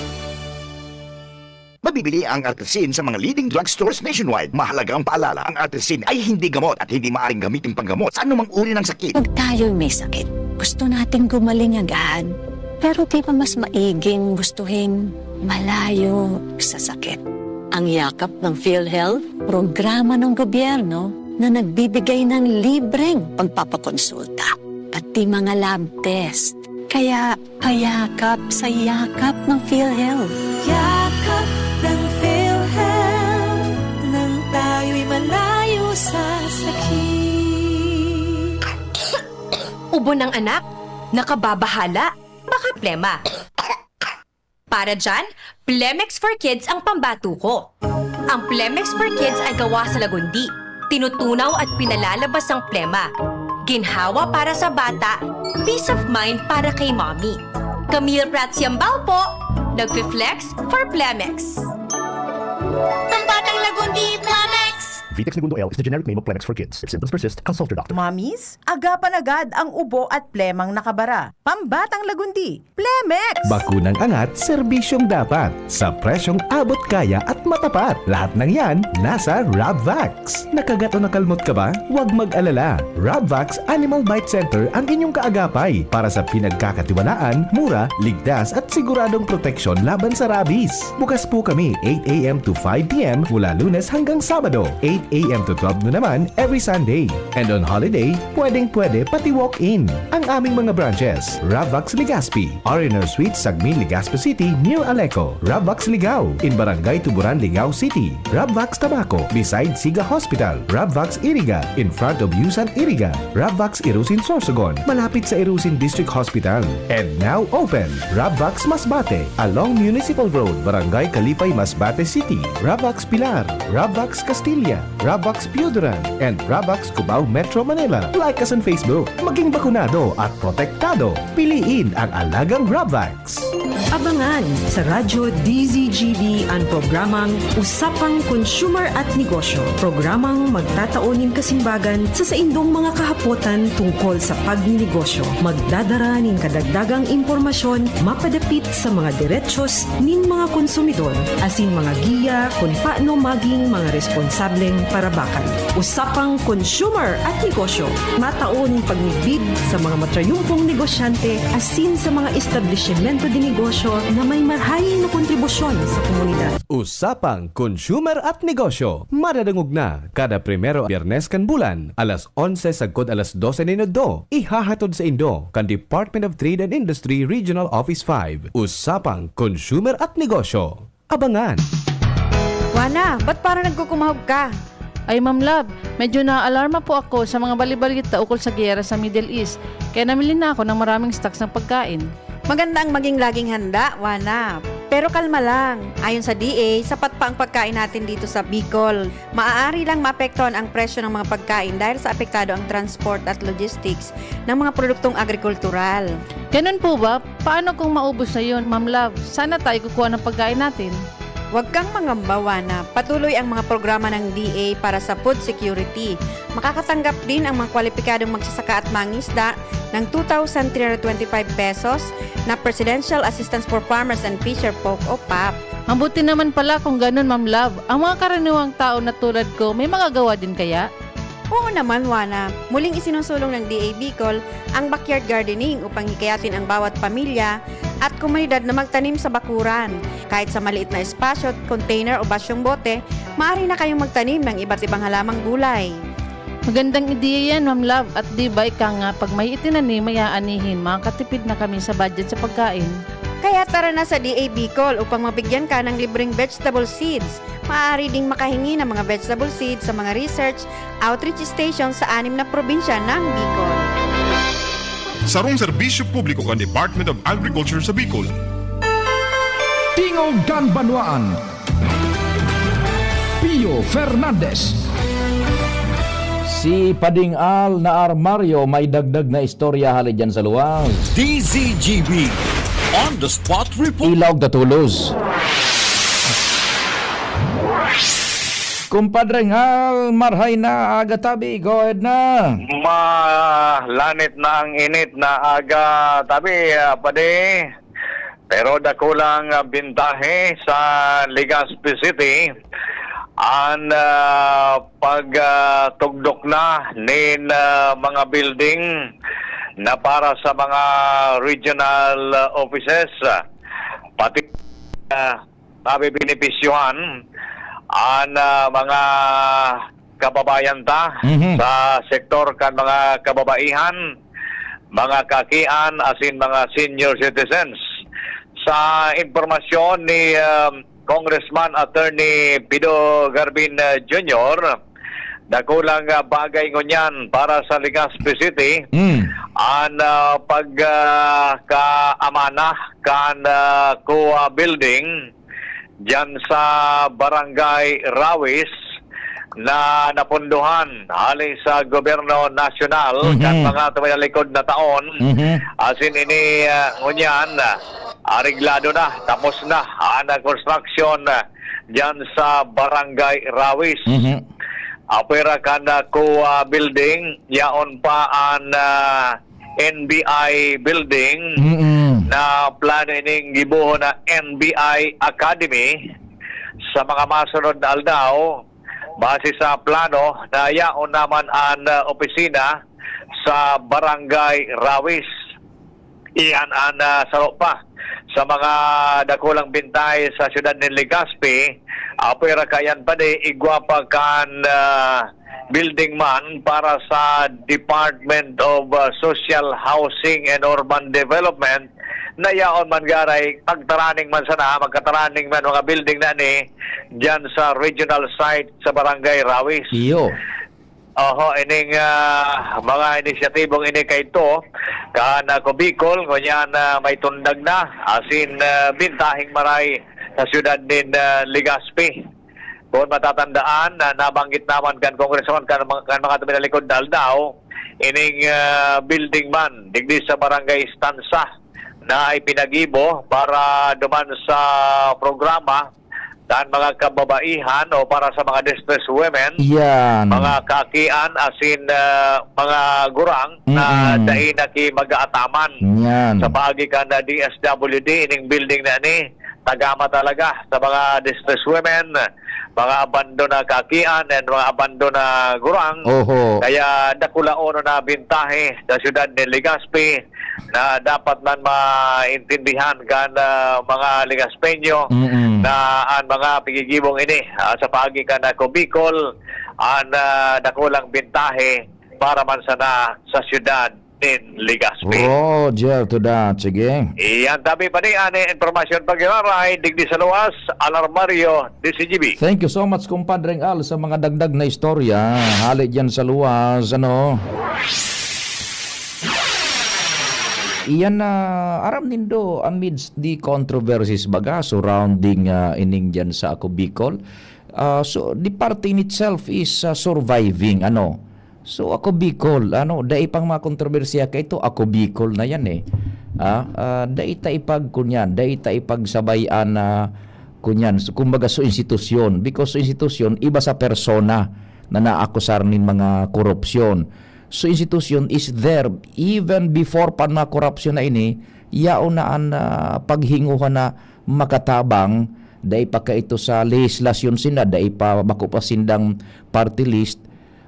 Mabibili ang Artrisin sa mga leading drugstores nationwide. Mahalagang paalala, ang Artrisin ay hindi gamot at hindi maaaring gamitin panggamot sa anumang uri ng sakit. Pag tayo'y may sakit, gusto nating gumaling agad. Pero di ba mas maiging gustuhin malayo sa sakit? Ang Yakap ng PhilHealth, programa ng gobyerno na nagbibigay ng libreng pagpapakonsulta, pati mga lab test. Kaya payakap sa Yakap ng PhilHealth. Yakap ng PhilHealth, nang tayo'y malayo sa sakit. Ubo ng anak? Nakababahala? Baka plema. Para dyan, Plemex for Kids ang pambato ko. Ang Plemex for Kids ay gawa sa lagundi. Tinutunaw at pinalalabas ang plema. Ginhawa para sa bata, peace of mind para kay mommy. Camille Prats Yambao po, nagfi-flex for Plemex. Pambatang lagundi, Plemex! Vitex Negundo L is the generic name of Plemex for kids. If symptoms persist, consult your doctor. Mommies, agapan agad ang ubo at plemang nakabara. Pambatang lagundi, Plemex! Bakunang angat, serbisyong dapat. Sa presyong abot kaya at matapat. Lahat ng yan, nasa Rabvax. Nakagat o nakalmot ka ba? Huwag mag-alala. Rabvax Animal Bite Center ang inyong kaagapay para sa pinagkakatiwalaan, mura, ligtas at siguradong proteksyon laban sa rabies. Bukas po kami eight a.m. to five p.m. mula Lunes hanggang Sabado, eight a.m. to twelve noon naman every Sunday. And on holiday, pwedeng-pwede pati walk-in. Ang aming mga branches, Rabvax Legazpi, R and R Suite, Sagmin, Legazpi City, near Aleco. Rabvax Ligao, in Barangay Tuburan, Ligao City. Rabvax Tabaco, beside Siga Hospital. Rabvax Iriga, in front of Yusan Iriga. Rabvax Irusin Sorsogon, malapit sa Irusin District Hospital. And now open, Rabvax Masbate, along Municipal Road, Barangay Kalipay, Masbate City. Rabvax Pilar, Rabvax Castilla, Rabvax Pioduran, and Rabvax Cubao, Metro Manila. Like us on Facebook. Maging bakunado at protektado. Piliin ang alagang Rabvax. Abangan sa Radyo D Z G B an programang Usapang Consumer at Negosyo, programang magtatao nin kasimbagan sa saindong mga kahapotan tungkol sa pagninegosyo. Magdadara nin kadagdagang impormasyon mapadapit sa mga derechos nin mga konsumidor, asin mga giya kun paano maging mga responsableng parabakan. Usapang Consumer at Negosyo, matao nin pagmigbid sa mga matrayumpong negosyante asin sa mga establisimento de negosyo na may marahay na kontribusyon sa komunidad. Usapang Consumer at Negosyo, madadangog na kada primero Biyernes kan bulan, alas onse sagkod alas dose nin udto. Ihahatod saindo kan Department of Trade and Industry Regional Office five. Usapang Consumer at Negosyo. Abangan! Juana, ba't parang nagkukumahog ka? Ay, Ma'am Love, medyo naaalarma po ako sa mga balibalita ukol sa giyera sa Middle East, kaya namili na ako ng maraming stocks ng pagkain. Maganda ang maging laging handa, Juana. Pero kalma lang. Ayon sa D A, sapat pa ang pagkain natin dito sa Bicol. Maaari lang maapektuhan ang presyo ng mga pagkain dahil sa apektado ang transport at logistics ng mga produktong agrikultural. Ganun po ba? Paano kung maubos na yun, Ma'am Love? Saan na tayo kukuha ng pagkain natin? Huwag kang mangamba, Wana. Patuloy ang mga programa ng D A para sa food security. Makakatanggap din ang mga kwalipikadong magsasaka at mangisda ng two thousand three hundred twenty-five pesos na Presidential Assistance for Farmers and Fisher Folk o pap. Mabuti naman pala kung ganun, Ma'am Love. Ang mga karaniwang tao na tulad ko, may magagawa din kaya? Oo naman, Wana. Muling isinusulong ng D A Bicol ang backyard gardening upang hikayatin ang bawat pamilya at komunidad na magtanim sa bakuran. Kahit sa maliit na espasyo, container o basyong bote, maaari na kayong magtanim ng iba't ibang halamang gulay. Magandang ideya yan, Ma'am Love. At di ba ika nga, pag may itinanim, may aanihin, makakatipid na kami sa budget sa pagkain. Kaya tara na sa D A Bicol upang mabigyan ka ng libreng vegetable seeds. Maaari ding makahingi ng mga vegetable seeds sa mga research outreach station sa anim na probinsya ng Bicol. Sarong serbisyo publiko kan Department of Agriculture sa Bicol. Tingog kan Banwaan, Pio Fernandez. Si Pading Al na Armario may dagdag na istorya hali dyan sa luwas. D Z G B On the Spot Report. Ilog da Tulos. Kumpadre Ngal, marhay na aga tabi. Go ahead na. Malanit na ang init na aga tabi, ah, padi. Pero dakulang ah, bintahe sa Legazpi City an ah, pagtugdok na nin ah, mga building na para sa mga regional ah, offices, ah, pati ah, mabebenepisyohan an ah, mga kababayan ta Mhm. sa sektor kan mga kababaihan, mga kakian asin mga senior citizens. Sa impormasyon ni ah, Congressman Attorney Pido Garbin ah, Junior, dakulang ah, bagay ngunyan para sa Legazpi City Mm. an ah, pag ah, kaamana kan ah, COA building diyan sa Barangay Rawis na napunduhan hali sa gobyerno nasyonal Mhm. kan mga tuminalikod na taon. Mhm. Asin ini ah, ngunyan, ah, areglado na, tapos na an ah, construction ah, diyan sa Barangay Rawis. Mhm. Apwera kan ah, COA building, yaon pa an ah, N B I building Mm-mm. na plano ining gibohon na N B I Academy sa mga masunod na aldaw. Base sa plano na yaon naman an ah, opisina sa Barangay Rawis. Iyan an ah, saro pa sa mga dakulang bintahe sa siyudad nin Legazpi. Apwera kayan pa di, igwa pa kan ah, building man para sa Department of ah, Social Housing and Urban Development na yaon man garay, pagtaraning man sana, magkataraning man mga building na ni dyan sa regional site sa Barangay Rawis. Iyo. Oho, ining ah, mga inisyatibong ini kaito, kan ah, Cubicol, ngunyan na may tundag na, asin ah, bintahing maray sa siyudad nin ah, Legazpi. Kung matatandaan, na nabanggit naman kan Congressman kan, mga- kan mga tuminalikod na aldaw, ining ah, building man, digdi sa Barangay Estanza, na ipinagibo para duman sa programa kan mga kababaihan o para sa mga distressed women, Yan. mga kakian, asin ah, mga gurang na Mm-mm. dai na ki mag-aataman. Yan. Sa paagi kan ah, D S W D, ining building na ni, tagama talaga sa mga distressed women, mga abandon na kakian, and mga abandon na gurang. Oho. Kaya dakula ono na bintahe sa siyudad ni Legazpi na dapat man maintindihan kan ah, mga Legazpeño Mm-mm. na an mga pigigibong ini ah, sa paagi kan ah, Cubicol an ah, dakulang bintahe para man sana sa siyudad nin Legazpi. Roger to that. Sige. Iyan tabi pa ni ani impormasyon pag-iwaray digdi sa luwas, Alarmario, D C G B. Thank you so much, Kumpadreng Al, sa mga dagdag na istorya. Hali dyan sa luwas, ano? Iyan na, aram nindo, amidst the controversies baga surrounding ah, ining dyan sa Ako Bicol, ah, so the party in itself is ah, surviving, ano? So Ako Bicol, ano, dai pang mga kontrobersiya kay ito, Ako Bicol na yan eh. Ah, ah, dai ta ipag kunyan, dai ta ipagsabay-an na Kunyan, so, kumbaga, so institusyon. Because so institusyon, iba sa persona na naakusar nin mga korupsyon. So institusyon is there even before pa na korupsyon na ini, yaon na an, ah, paghinguhan na makatabang, dai pa kaito sa lehislasyon sinda, dai pa, bako pa sindang party list,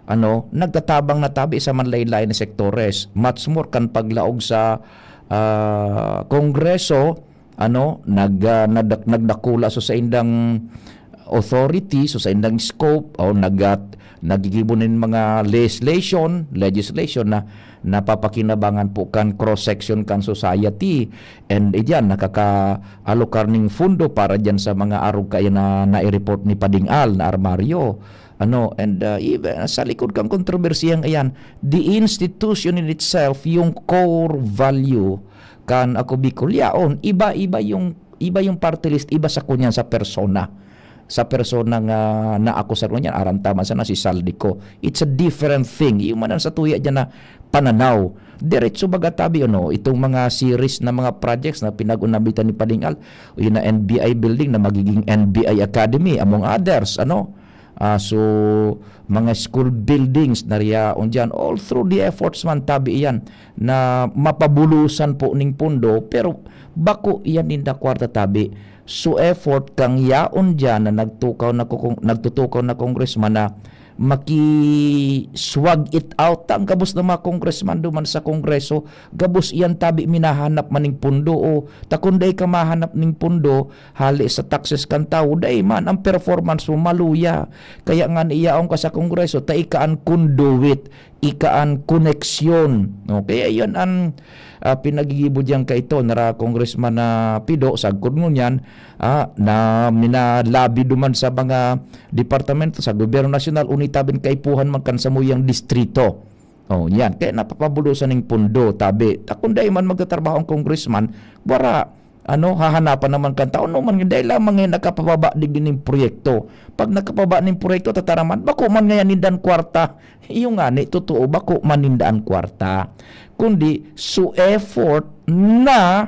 ano, nagtatabang na tabi sa manlain-lain na sektores. Much more kan paglaog sa, ah, Kongreso, ano, nag, ah, nadak-, nagdakula so saindang authority, so saindang scope, o nag-, ah, naggigibo nin mga legislation, legislation na napapakinabangan po kan cross-section kan society. And iyan, nakakaalokar ning fundo para diyan sa mga arog kaya na nai-report ni Pading Al na armaryo. Ano, and, ah, even sa likod kan kontrobersiyang iyan, the institution in itself, yung core value kan Ako Bicol, yaon, iba-iba yung, iba yung party list, iba sa kunyan sa persona. Sa persona nga naakusar ngunyan, aram ta man sana si Zaldy Co. It's a different thing. Yung manan sa tuya dyan na pananaw. Diretso baga tabi, ano, itong mga series na mga projects na pinag-unabitan ni Pading Al, o yun na N B I building na magiging N B I Academy, among others, ano. Ah, so, mga school buildings na riyaon dyan. All through the efforts man, tabi iyan, na mapabulusan po ning pundo, pero bako iyan ninda kwarta, tabi. So, effort kang yaon dyan na nagtukaw na kukung-, nagtutukaw na congressman na maki-swag it out ta ang gabos na mga congressman duman sa Kongreso. Gabos iyan, tabi, minahanap man ning pundo o ta kun dai ka mahanap ning pundo, hale sa taxes kan tawo, dai man ang performance mo maluya. Kaya nga, iyaon ka sa Kongreso, ta ika an conduit, ika an koneksyon. No? Kaya iyan an, ah, pinagigibo diyan kaito, nara Congressman na Pido, sagkod ngunyan, ah, na minalabi duman sa mga departamento sa gobyerno nasyonal, uni tabin kaipuhan man kan samuyang distrito. Oh, yan. Kaya napapabulusan ning pundo, tabi. Ta kun dai man magtatrabaho ang congressman, wara, ano, hahanapan naman kan tao. No man, dai lamang ngayon nakapababa digdi ning proyekto. Pag nakapaba ning proyekto, tataraman, bako man ngayon nindan kwarta. Iyo ngani, totoo, bako man ninda an kwarta. Kundi, so effort na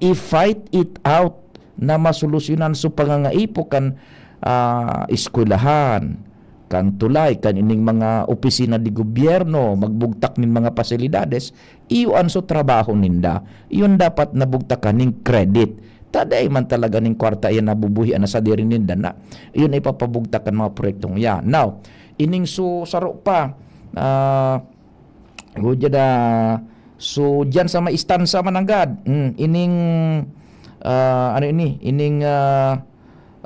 i-fight it out na masolusyonan so pangangaipo kan, ah, eskwelahan, kan tulay, kan ining mga opisina de gobyerno, magbugtak nin mga pasilidades, iyo an so trabaho ninda. Iyon dapat nabugtakan ning credit. Ta dai man talaga ning kwarta iyan nabubuhian na sadiri ninda na iyon ay papabugtak kan mga proyektong iyan. Now, ining so saro pa, ah, Gudya da. So, diyan sa may istansa man nanggad. Mm, ining, ah, ano ini? Ining, ah,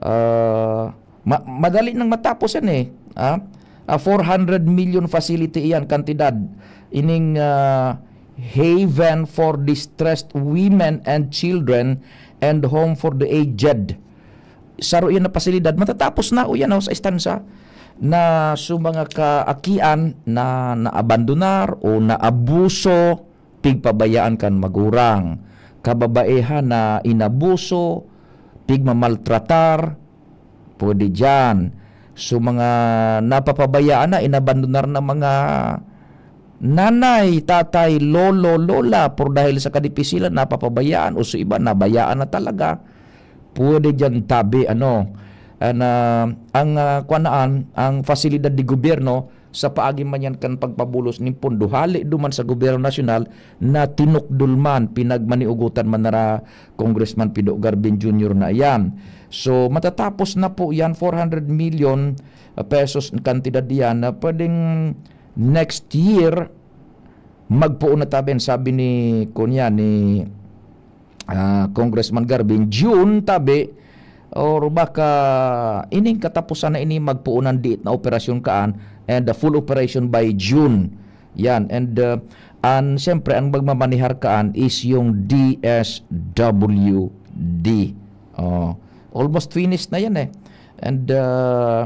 ah, ma-, madali nang matapos yan eh. Ah, ah, four hundred million facility iyan, kantidad. Ining, ah, Haven for Distressed Women and Children and Home for the Aged. Saro iyan na pasilidad, matatapos na, o yan, o, sa istansa, na so mga kaakian na naabandonar o naabuso, pigpabayaan kan magurang, kababaehan na inabuso, pigmamaltratar, pwede diyan. So, mga napapabayaan na, inabandonar na mga nanay, tatay, lolo, lola, por dahil sa kadipisilan, napapabayaan, o sa iba, nabayaan na talaga. Pwede diyan tabi, ano, an, ah, ang, ah, kuwan na an, ang fasilidad de gobyerno, sa paagi man yan kan pagpabulos nin pondo, hale duman sa gobyerno nasyonal na tinukdol man, pinagmaniugotan man nara Congressman Pido Garbin Junior na iyan. So, matatapos na po yan, four hundred million pesos ang kantidad diyan na pwedeng next year, magpoon na tabi, sabi ni, kunya, ni, ah, Congressman Garbin, June tabi, or baka ining katapusan na ini, magpoon ang diit na operasyon kaan, and the full operation by June. Yan, and, uh, and siyempre, ang magmamanihar kaan is yung D S W D. Oh, almost finished na yan eh. And, uh,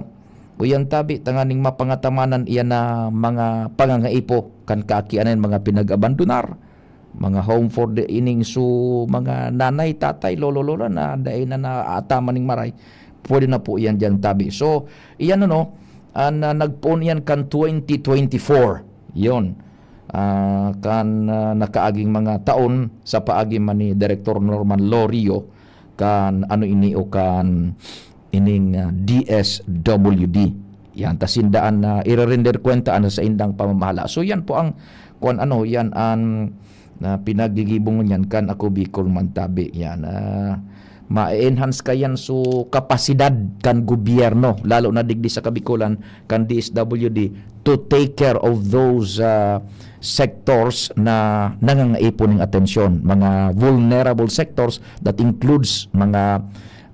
uyan tabi, tanganing mapangatamanan iyan na mga pangangaipo kan kaakianan, mga pinag-abandonar, mga home for the ining, so, mga nanay, tatay, lolo, lola na dai na naataman ning maray, pwede na po iyan diyan tabi. So, iyan, ano, ah, na nagpoon iyan kan twenty twenty-four. Yon. Ah, kan, ah, nakaaging mga taon sa paagi man ni Director Norman Lorio, kan ano ini o kan ining, ah, D S W D. Yan, ta sinda an, ah, irerender kwenta an sa indang pamamahala. So, yan po ang, kwan ano, yan an, ah, pinagigibo ngunyan kan Ako Bicol Man tabi. Yan, ah, ma-enhance kayan so kapasidad kan gobyerno, lalo na digdi sa Kabicolan, kan D S W D, to take care of those, ah, sectors na nangangaipo ning atensyon, mga vulnerable sectors, that includes mga,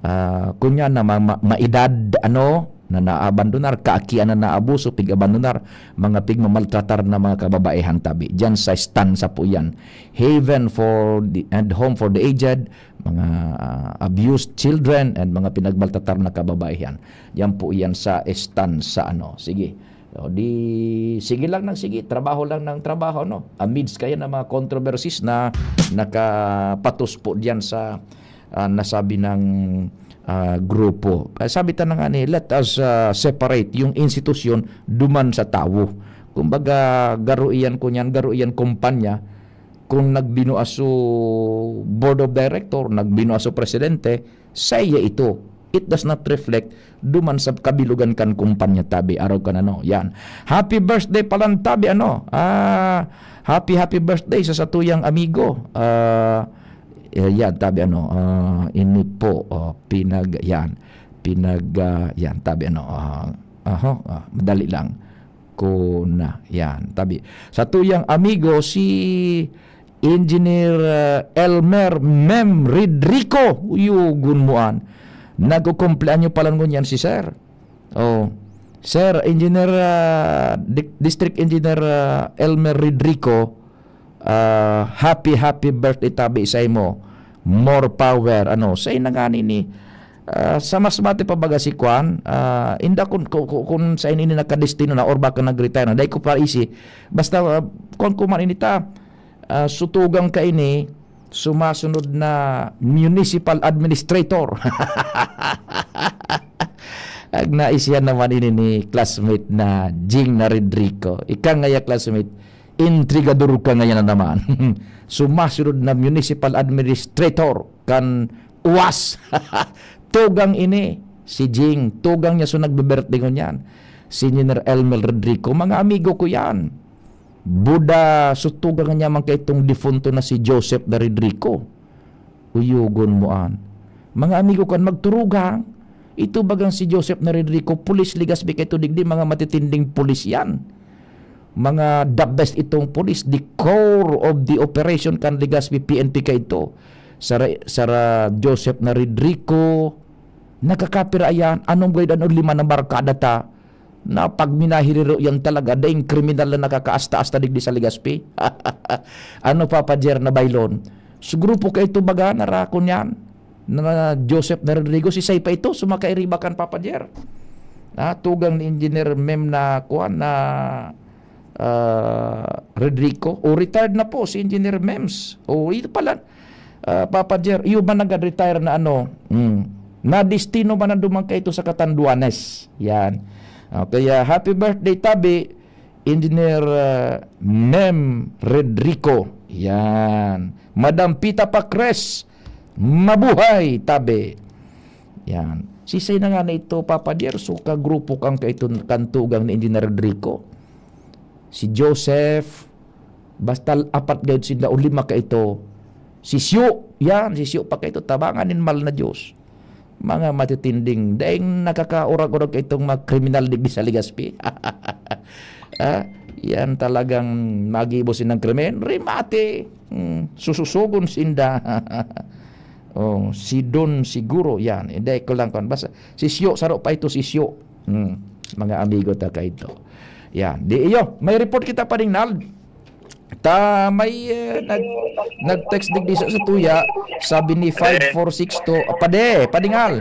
ah, kunya na ma-, ma-, maedad, ano, na naabandonar, kaakian na naabuso, pig-abandonar, mga pigmamaltratar na mga kababaehan tabi. Diyan sa Estansa po yan. Haven for the, and home for the aged, mga, ah, abused children, and mga pinagmaltratar na kababaehan. Yan po yan sa Estansa, ano. Sige. O di, sige lang ng sige, trabaho lang ng trabaho, no? Amidst kaya ng mga controversies na nakapatos po diyan sa, ah, nasabi ng, ah, grupo. Ah, sabi ta na nga ni, let us, ah, separate yung institusyon duman sa tawo. Kumbaga, garo iyan ko niyan, garo iyan kumpanya. Kung nagbinua so board of director, nagbinua so presidente, saiya ito. It does not reflect duman sa kabilugan kan kumpanya tabi, araw kan ano. Yan. Happy birthday palan tabi, ano. Ah, happy, happy birthday sa satuyang amigo. Ah, eh, yan, tabi, ano. Ah, ini po, oh, pinag, yan. Pinag, ah, yan, tabi, ano. Ah, aha, ah, madali lang. Ko na. Yan, tabi. Satuyang amigo, si Engineer, ah, Elmer Mem Redrico. Uyugon mo an. Nagkukumpleanyo pala ngunyan si Sir. Oh. Sir, Engineer, ah, Di-, District Engineer, ah, Elmer Redrico, ah, happy, happy birthday tabi sa imo. More power. Ano, sa ina nga nini, ah, sa mas mati pa baga si Kwan, ah, inda kun, kun, kun, kun sa ini nakadestino na or baka nag-retire na, dai ko pa isi. Basta, ah, kwan ko man ini ta, ah, sutugang ka ini, sumasunod na municipal administrator. Ag naisihan naman ini ni classmate na Jing na Redrico. Ika ngaya classmate, intrigador ka ngayon na naman. Sumasunod na municipal administrator kan uwas. Tugang ini, si Jing. Tugang niya so nagbe-birthday ngunyan. Si Engineer Elmer Rodrigo, mga amigo ko yan. Buda, so tugang niya man kay itong defunto na si Joseph na Rodrigo. Uyugon mo an. Mga amigo kan, magturugang. Ito bagang si Joseph na Rodrigo, pulis Legazpi, kay ito digdi, mga matitinding pulis yan. Mga the best itong pulis, the core of the operation kan Legazpi P N P kaito. Sara, Sara Joseph na Rodrigo, nakakapira yan, anong grade, ano lima na barkada ta, na pag minahiriro yan talaga, daing kriminal na nakakaasta-asta digdi sa Legazpi. Ano, Papa Jer na baylon? Sa grupo kaito baga, narakon yan. Na Joseph na Rodrigo, si Say pa ito, sumakairiba kan Papa Jer. Ah, tugang ni Engineer Mem na kuan na, ah, Rodrigo. O, retired na po si Engineer Mems. O, ito pala, ah, Papa Jer, iyo ba nag-retire na ano? Hmm. Na destino ba na duman kaito sa Catanduanes? Yan. Ah, kaya happy birthday, tabi, Engineer, ah, Mem Redrico. Yan. Madam Pita Pacres, mabuhay, tabi. Yan. Sisay na nga na ito, Papa Jer, so kagrupo kang kaiton, kantugang ni Engineer Rodrigo. Si Joseph, basta apat gayud sinda o lima kaito. Si Syo, yan, si Syo pa kaito, tabangan nin mal na Diyos. Mga matitinding, daing nakakaurag-urag kaitong mga kriminal digdi sa Legazpi. Ah, yan talagang magibo sinang krimen. Remate, hmm, sususugon sinda. Oh, si Don siguro, yan. Hindi ko lang kan. Basta, si Syo, saro pa ito si Syo. Hmm, mga amigo ta kaito. Yan. Di iyo, may report kita pa rin, Nald. Ta, may, eh, nag-, nag-text digdi sa, sa tuya, sabi ni five four six two, ah, pade, padingal.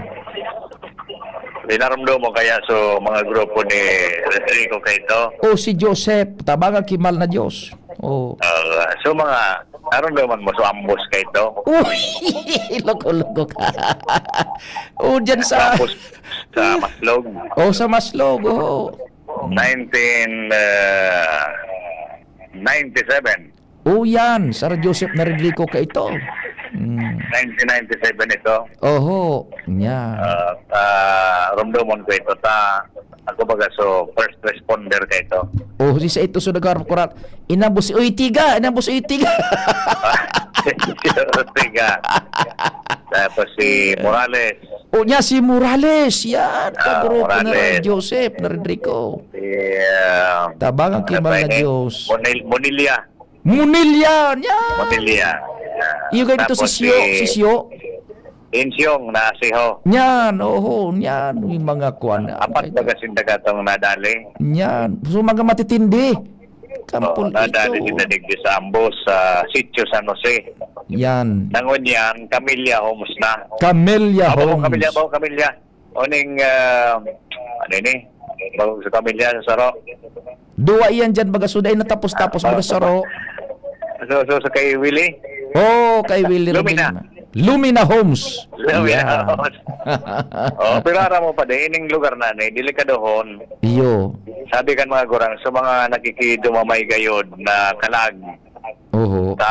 Linarumdom mo kaya so mga grupo ni Rodrigo kaito? O si Joseph, tabanga ki mal na Diyos. Oh. Ah, so mga, narumdoman mo, so ambos kaito? Uy! Loko-loko ka. Oh, dyan sa Ambos sa Maslog. Oh, sa Maslog, oh. Nineteen, ah, ninety-seven. Oh, yan. Sir Joseph na Rodrigo kaito. Mm. Nineteen ninety-seven ito. Oho, niya. Ah, ah, rumdomon ko ito. Ta, ako baga, so, first responder ka ito. Oh, si sa ito, so, nagharap ko rat. Inabos si Uytiga, inabos si Uytiga. Si Ortega. Tapos si Morales. O niya, si Morales. Yan, Ah, kagrupo na Morales. Joseph, na Rodrigo. Si, ah, Tabangan ano ki pa mga ini? Diyos. Monil-, Monilla. Munilya, yan. Monilla. Yan. Iyo ganito Tapos si Sio, si si Sio. Insyong na si Ho. Yan, oho, yan. Yung mga kuwan. Apat Okay. baga sinda katong nadali. Yan. So, mga matitindi. Kampol Oo, nadali ito. Sinda digdi sa ambos, sa Sitio San Jose. Yan. Nangon yan, Camellia Homes na. Camellia Abo, Homes. Camellia, abo, Camellia. Oning, ah, ano ini? Bawang sa pamilya, sa Saro. Duwa iyan dyan, baga suday na tapos-tapos, Ah, baga Saro. So, so, sa kay Willie? Oh, kay Willie Lumina. Lumina. Lumina Homes. Lumina Yeah. Homes. Oh, pero aram mo pa din, ining lugar na ni, delikadohon. Iyo. Sabi kan mga gurang, sa mga nakikidumamay gayod na kalag, Oho. Ta,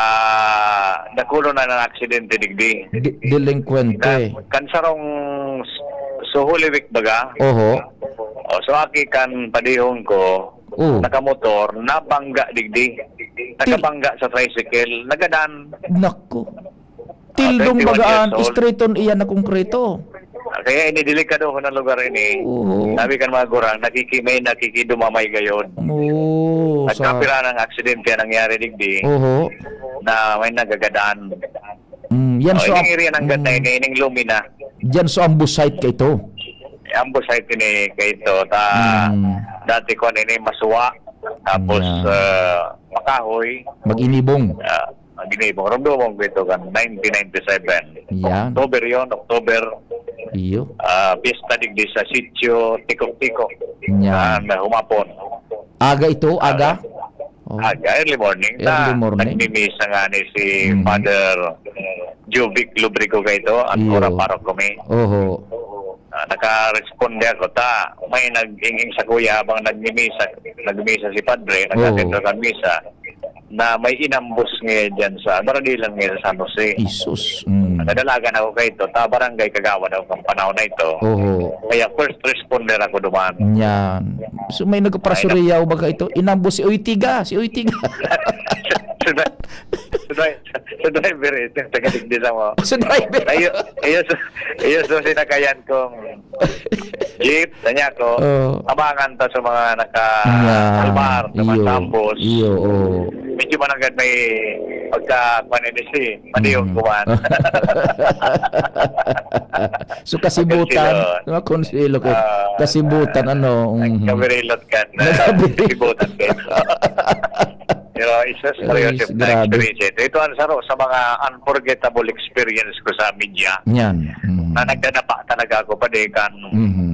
dakulo na ng aksidente digdi. Di-, delinkwente. Kan, kan sarong s-, so Holy Week baga. Oho. O, so aki kan padihon ko, Oh. nakamotor, nabangga digdi. Nakabangga sa tricycle, nagadan. Nako. Tildong twenty-one bagaan, years old. Straight on iyan na konkreto. Kaya ini, delikado ko na lugar ini. Oo. Sabi kan mga gurang, nakiki-, may nakikidumamay gayod. Oo, sa Nagkapira ng aksidente ang nangyari digdi Oho. na may nagagadan. Mm, yan Oh, so ining am-, area ng ganda mm. ini, ining Lumina. Yan so ambos site ka ito? Ambos site ini ka ito. Ta, Mm. dati ko ini masuwa. Tapos, Yan. ah, makahoy. Mag-inibong. Ah, Ang ginibong, rumdomon ko ito kan nineteen ninety-seven. Yan. October yon, October. Iyo. Ah, piyesta digdi sa Sitio Tikok-Tikok. Yan. Ah, na humapon. Aga ito, aga? Oh. Aga, early morning. Early Ta, morning. nagmimisa nga ni si Mhm. Father Jovic Lubrico ka ito, at Iyo. ora parok kami. Oho. Ah, nakaresponde ako, ta, may nag-inging sa kuya habang nagmimisa, nagmimisa si Padre, Oo. nag-attend sa misa, na may inambos ngayon dyan sa, baradilan ngayon sa San Jose. Jesus. Mm. Nadalagan ako kay ito, ta, barangay kagawad ako kang panahon na ito. Oo. Kaya first responder ako duman. Yan. So, may nagkaparasuriyaw ba ka ito? Inambos si Uytiga, si Uytiga. Sa dri-, sa dri-, sa driver eh, sa taga Digdi sa mo. Sa driver. Ayo, ayo, sa, ayo, sa sinakayan kong jeep, sa niya ko, Oo. abangan ta sa mga naka Yan. albar, sa mga Iyo. tambos. Iyo, oo. Medyo managad may pagka, kwan, ini si, madiyong Mm. kuwan. So, kasibutan, Konsilo. mga konsilo ko. Ah, Kasibutan, ano, mhm. nagkabirilot ka na Nagkabirilot. kasibutan ka. Pero isa sa Ay, seryoso na grabe. experience ito. Ito ang saro sa mga unforgettable experience ko sa media Yan. Mm. na nagdadapa talaga ako, padikan. Mhm.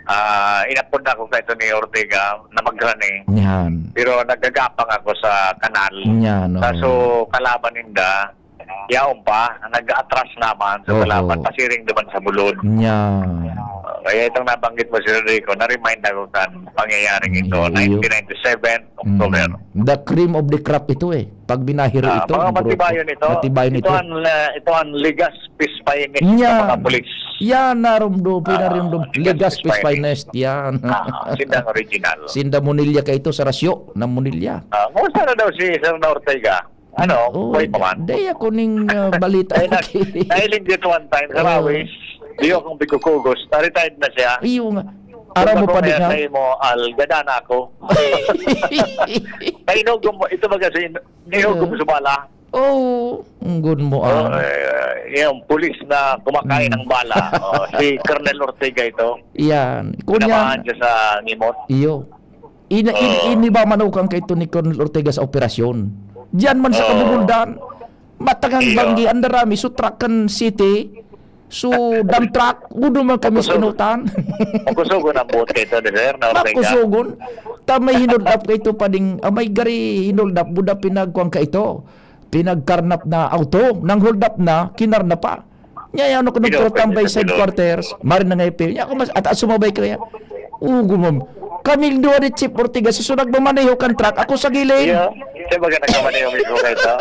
Ah, inapod na ako kay Tony Ortega na magrani. Yan. Pero nagagapang ako sa kanal. Yan, oo. Kaso kalaban ninda, yaon pa, nag-atras naman sa Oo. kalaban, pasiring naman sa bulod. Yan. Kaya itong nabanggit mo, Sir Rico, na-remind ako kan pangyayaring ito, Iyo. nineteen ninety-seven, October. Mm. The cream of the crop ito eh. Pag binahiro Ah, ito, mga ang grupo. matibayon ito. Matibayon Ito ito. ang, ah, ito ang Legazpi's finest Yan. na mga pulis. Yan, narumdum, Ah, pinarumdum. Legazpi's Legazpi's finest. finest, yan. Ah, sindang original. Sinda Munilla ka ito sa rasyo ng Munilla. Ah, kumusta na daw si Sir Ortega? Ano, Oh, buhay pa man? Day ako ning, ah, balita. Ay, na-, Okay. nahiling dito one time sa Oo. Rawis. Di akong bigkukugos. Na-retired na siya. Iyo nga. Aram mo Kung pa ako din, ha? kaya mo, Al, gada na ako. Nainugom mo, ito ba kasi, nainugom Oo. sa bala? Oo, ang good mo, Oh, ah. eh, yung pulis na kumakain Mm. ng bala. Oh, si Colonel Ortega ito. Yan. Kunya, Tinamaan siya sa ngimot. Iyo. Ina-, in-, Oo. iniba man ukang kay Tony Colonel Ortega sa operasyon. Diyan man sa Oo. Kabubuldan. Matangang Iyo. banggi, ang darami, so truck kan city. So, dump truck, gudo man kami sa Makusog. inutan. Makusogon ang bote ito, di, sir, na Ortega. Makusogon. Ta may hinold up kay ito pa ding, ah, may gari hinold up, buda pinagkuhan ka ito. Pinagkarnap na auto, nang hold up na, kinarnap pa. Nya, ano ko Pinoy, nagturutambay pwede sa sa Pinoy. headquarters, marin na nga ipil. Nya, ako mas, at, at sumabay ko yan. Oo, gumam-, kaming duwa ni Chief Ortigas, so nagmamaneho kan truck, ako sa gilid. Iyo, siya baga nagmamaneho mismo kayo to?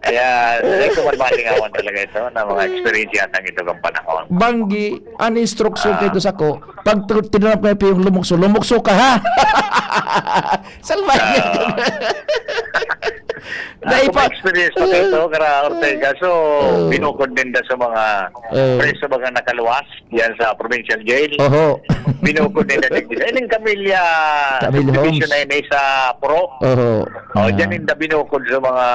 Kaya, hindi ko man malingawan talaga ito na mga experience yata ng ito kang panahon. Banggi, an instruction Ah. kay ko sako, pag tu-, tinanap ko yung lumukso, lumukso ka, ha? Salbahe. Ah. Dahil Ako pa may experience pa kayo to, kara Ortega. So, Oh. binukod ninda sa mga Oh. preso baga nakaluwas diyan sa provincial jail. Oho. Binukod ninda digdi. Ining Camilla Camille subdivision Homes. na yun, eh, sa Puro. Oho. Oh, Ah. diyan ninda binukod sa mga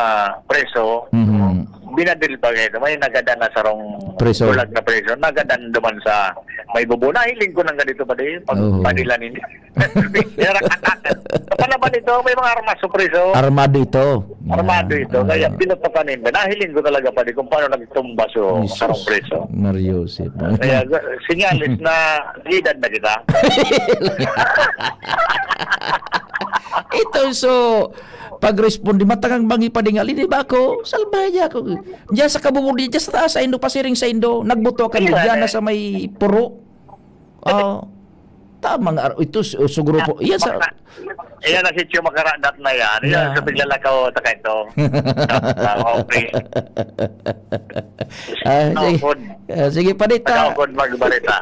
preso. Mhm. Binadil pa kayo. May nagadan na sarong Preso. bulag na preso. Nagadan duman sa may bubo. Nahiling ko nang ganito pa din. Pag Oho. padila ninyo. Palaban ito, may mga armas sa preso. Armado ito. Armado Yan. ito. Kaya Ah. pinutokan ninda. Nahiling ko talaga pa din kung paano nagtumba so Jesus. sarong preso. Mario Joseph. Kaya, sinyalis na edad na kita. Ito, so, pag-responde, matangang bangi pa din nga, "Lini ba ako? Salbahe niya ako." Diyan sa kabubog, diyan sa taas, sa Indo, pasiring sa Indo, nagbuto ka Ayun, diyan eh. na sa may puro. Ah, tamang ar-, ito, su-, su grupo. Yan sa Ayan na si Chief Makaradat na yan. Yan, Yeah. sa paglalakaw sa kanto. Ah, okay. Ah, sige. Tawag. Ah, sige, Padita. Tawag magbarita.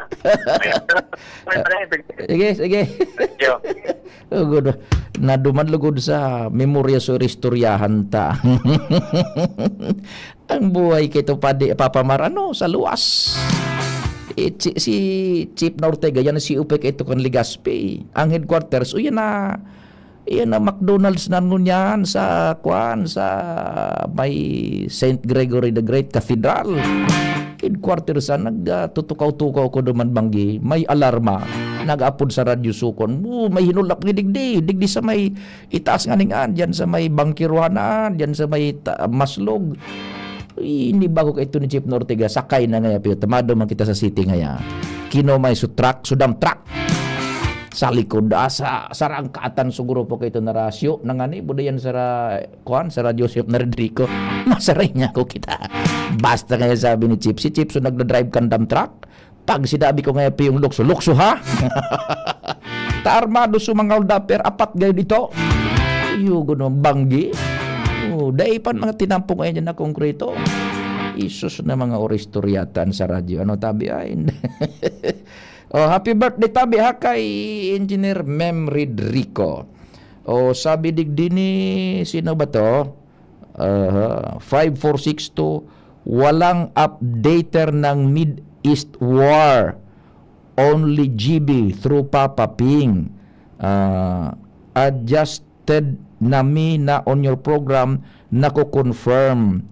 Ayan. Sige, sige. Thank you. Oh, good. Naduman lugod sa memorya sa istoryahan ta. Ang buhay kay to, Padi, Papa Mar, ano, sa luwas. Eh, si, si Chief na Ortega, yan si Upe kay to kan Legazpi. Ang headquarters, o yan na, yan na McDonald's na ngunyan sa, kwan, sa may Saint Gregory the Great Cathedral. Headquarters sa, nag, ah, tutukaw-tukaw ko duman banggi, may alarma. Nag-apod sa radyo sukon. Oh, may hinulap ni digdi, digdi sa may itaas nga ning an, diyan sa may bangkiruhanan, diyan sa may ta-, maslog. Uy, ini bago kay ito ni Chief Ortega, sakay na ngaya, pero tamado man kita sa city ngaya. Kino may su truck, su dump truck. Sa likod, ah, sa, sa rangkatan siguro po kayo ito na rasyo, nangani, budayan sa ra-, kuan, sa Radyo Joseph na Rodrigo. Masaray niya ako kita. Basta kaya sabi ni Chief, si Chief, so nagdadrive kan dump truck, pag sinabi ko ngayon, "Piyong lukso, lukso, ha?" Ta armado sa mga hold-upper, apat gayon ito. Yugo ng banggi. Oh, dai pa mga tinampong ngayon na konkreto. Isus na mga oristorya tan sa radyo. Ano, tabi ay? Oh, happy birthday, tabi, ha, kay Engineer Mem Ridrico. Oh, sabi digdi ni, sino ba to? Aha, five four six two, walang updater ng Mid East War. Only G B through Papa Ping. Ah, adjusted na mi na on your program, nako-confirm.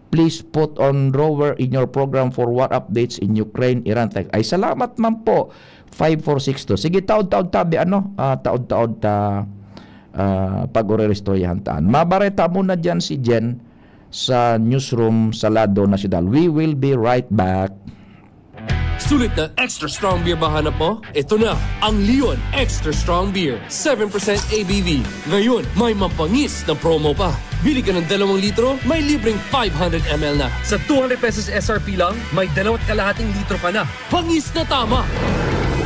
Please put on drawer in your program for war updates in Ukraine, Iran, Taiwan. Ay, salamat man po. Five four six two. Sige, taod-taod tabi, ano? Ah, taod-taod ta, ah, pag-oreristoryahan taan. Mabareta muna dyan si Jen sa newsroom sa Lado Nasyonal. We will be right back. Sulit na extra strong beer ba hanap mo? Ito na ang Leon Extra Strong Beer, seven percent A B V. Ngayon, may mabangis na promo pa. Bili ka ng dalawang litro, may libreng five hundred M L na. Sa two hundred pesos S R P lang, may dalawat kalahating litro ka na. Bangis na tama!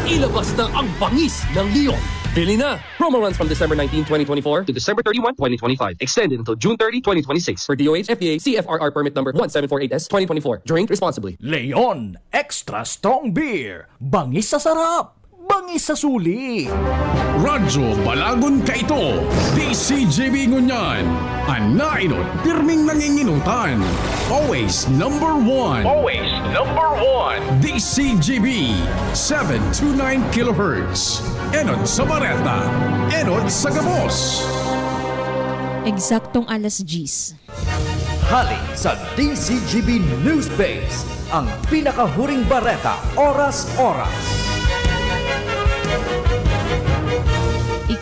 Ilabas na ang bangis ng Leon. Bili na! Promo runs from December nineteen, twenty twenty-four to December thirty-one, twenty twenty-five. Extended until June thirty, twenty twenty-six. For D O H, F D A, C F R R permit number one seven four eight S twenty twenty-four. Drink responsibly. Leon Extra Strong Beer. Bangis sa sarap, bangis sa suli. Radyo Balagon kaito, D C G B ngunyan. An nainot, pirming nanginginutan. Always number one. Always number one. D C G B, seven two nine kilohertz. Enot sa bareta, enot sa gabos. Eksaktong alas diyes. Hali sa D C G B News Base, ang pinakahuring bareta, oras-oras.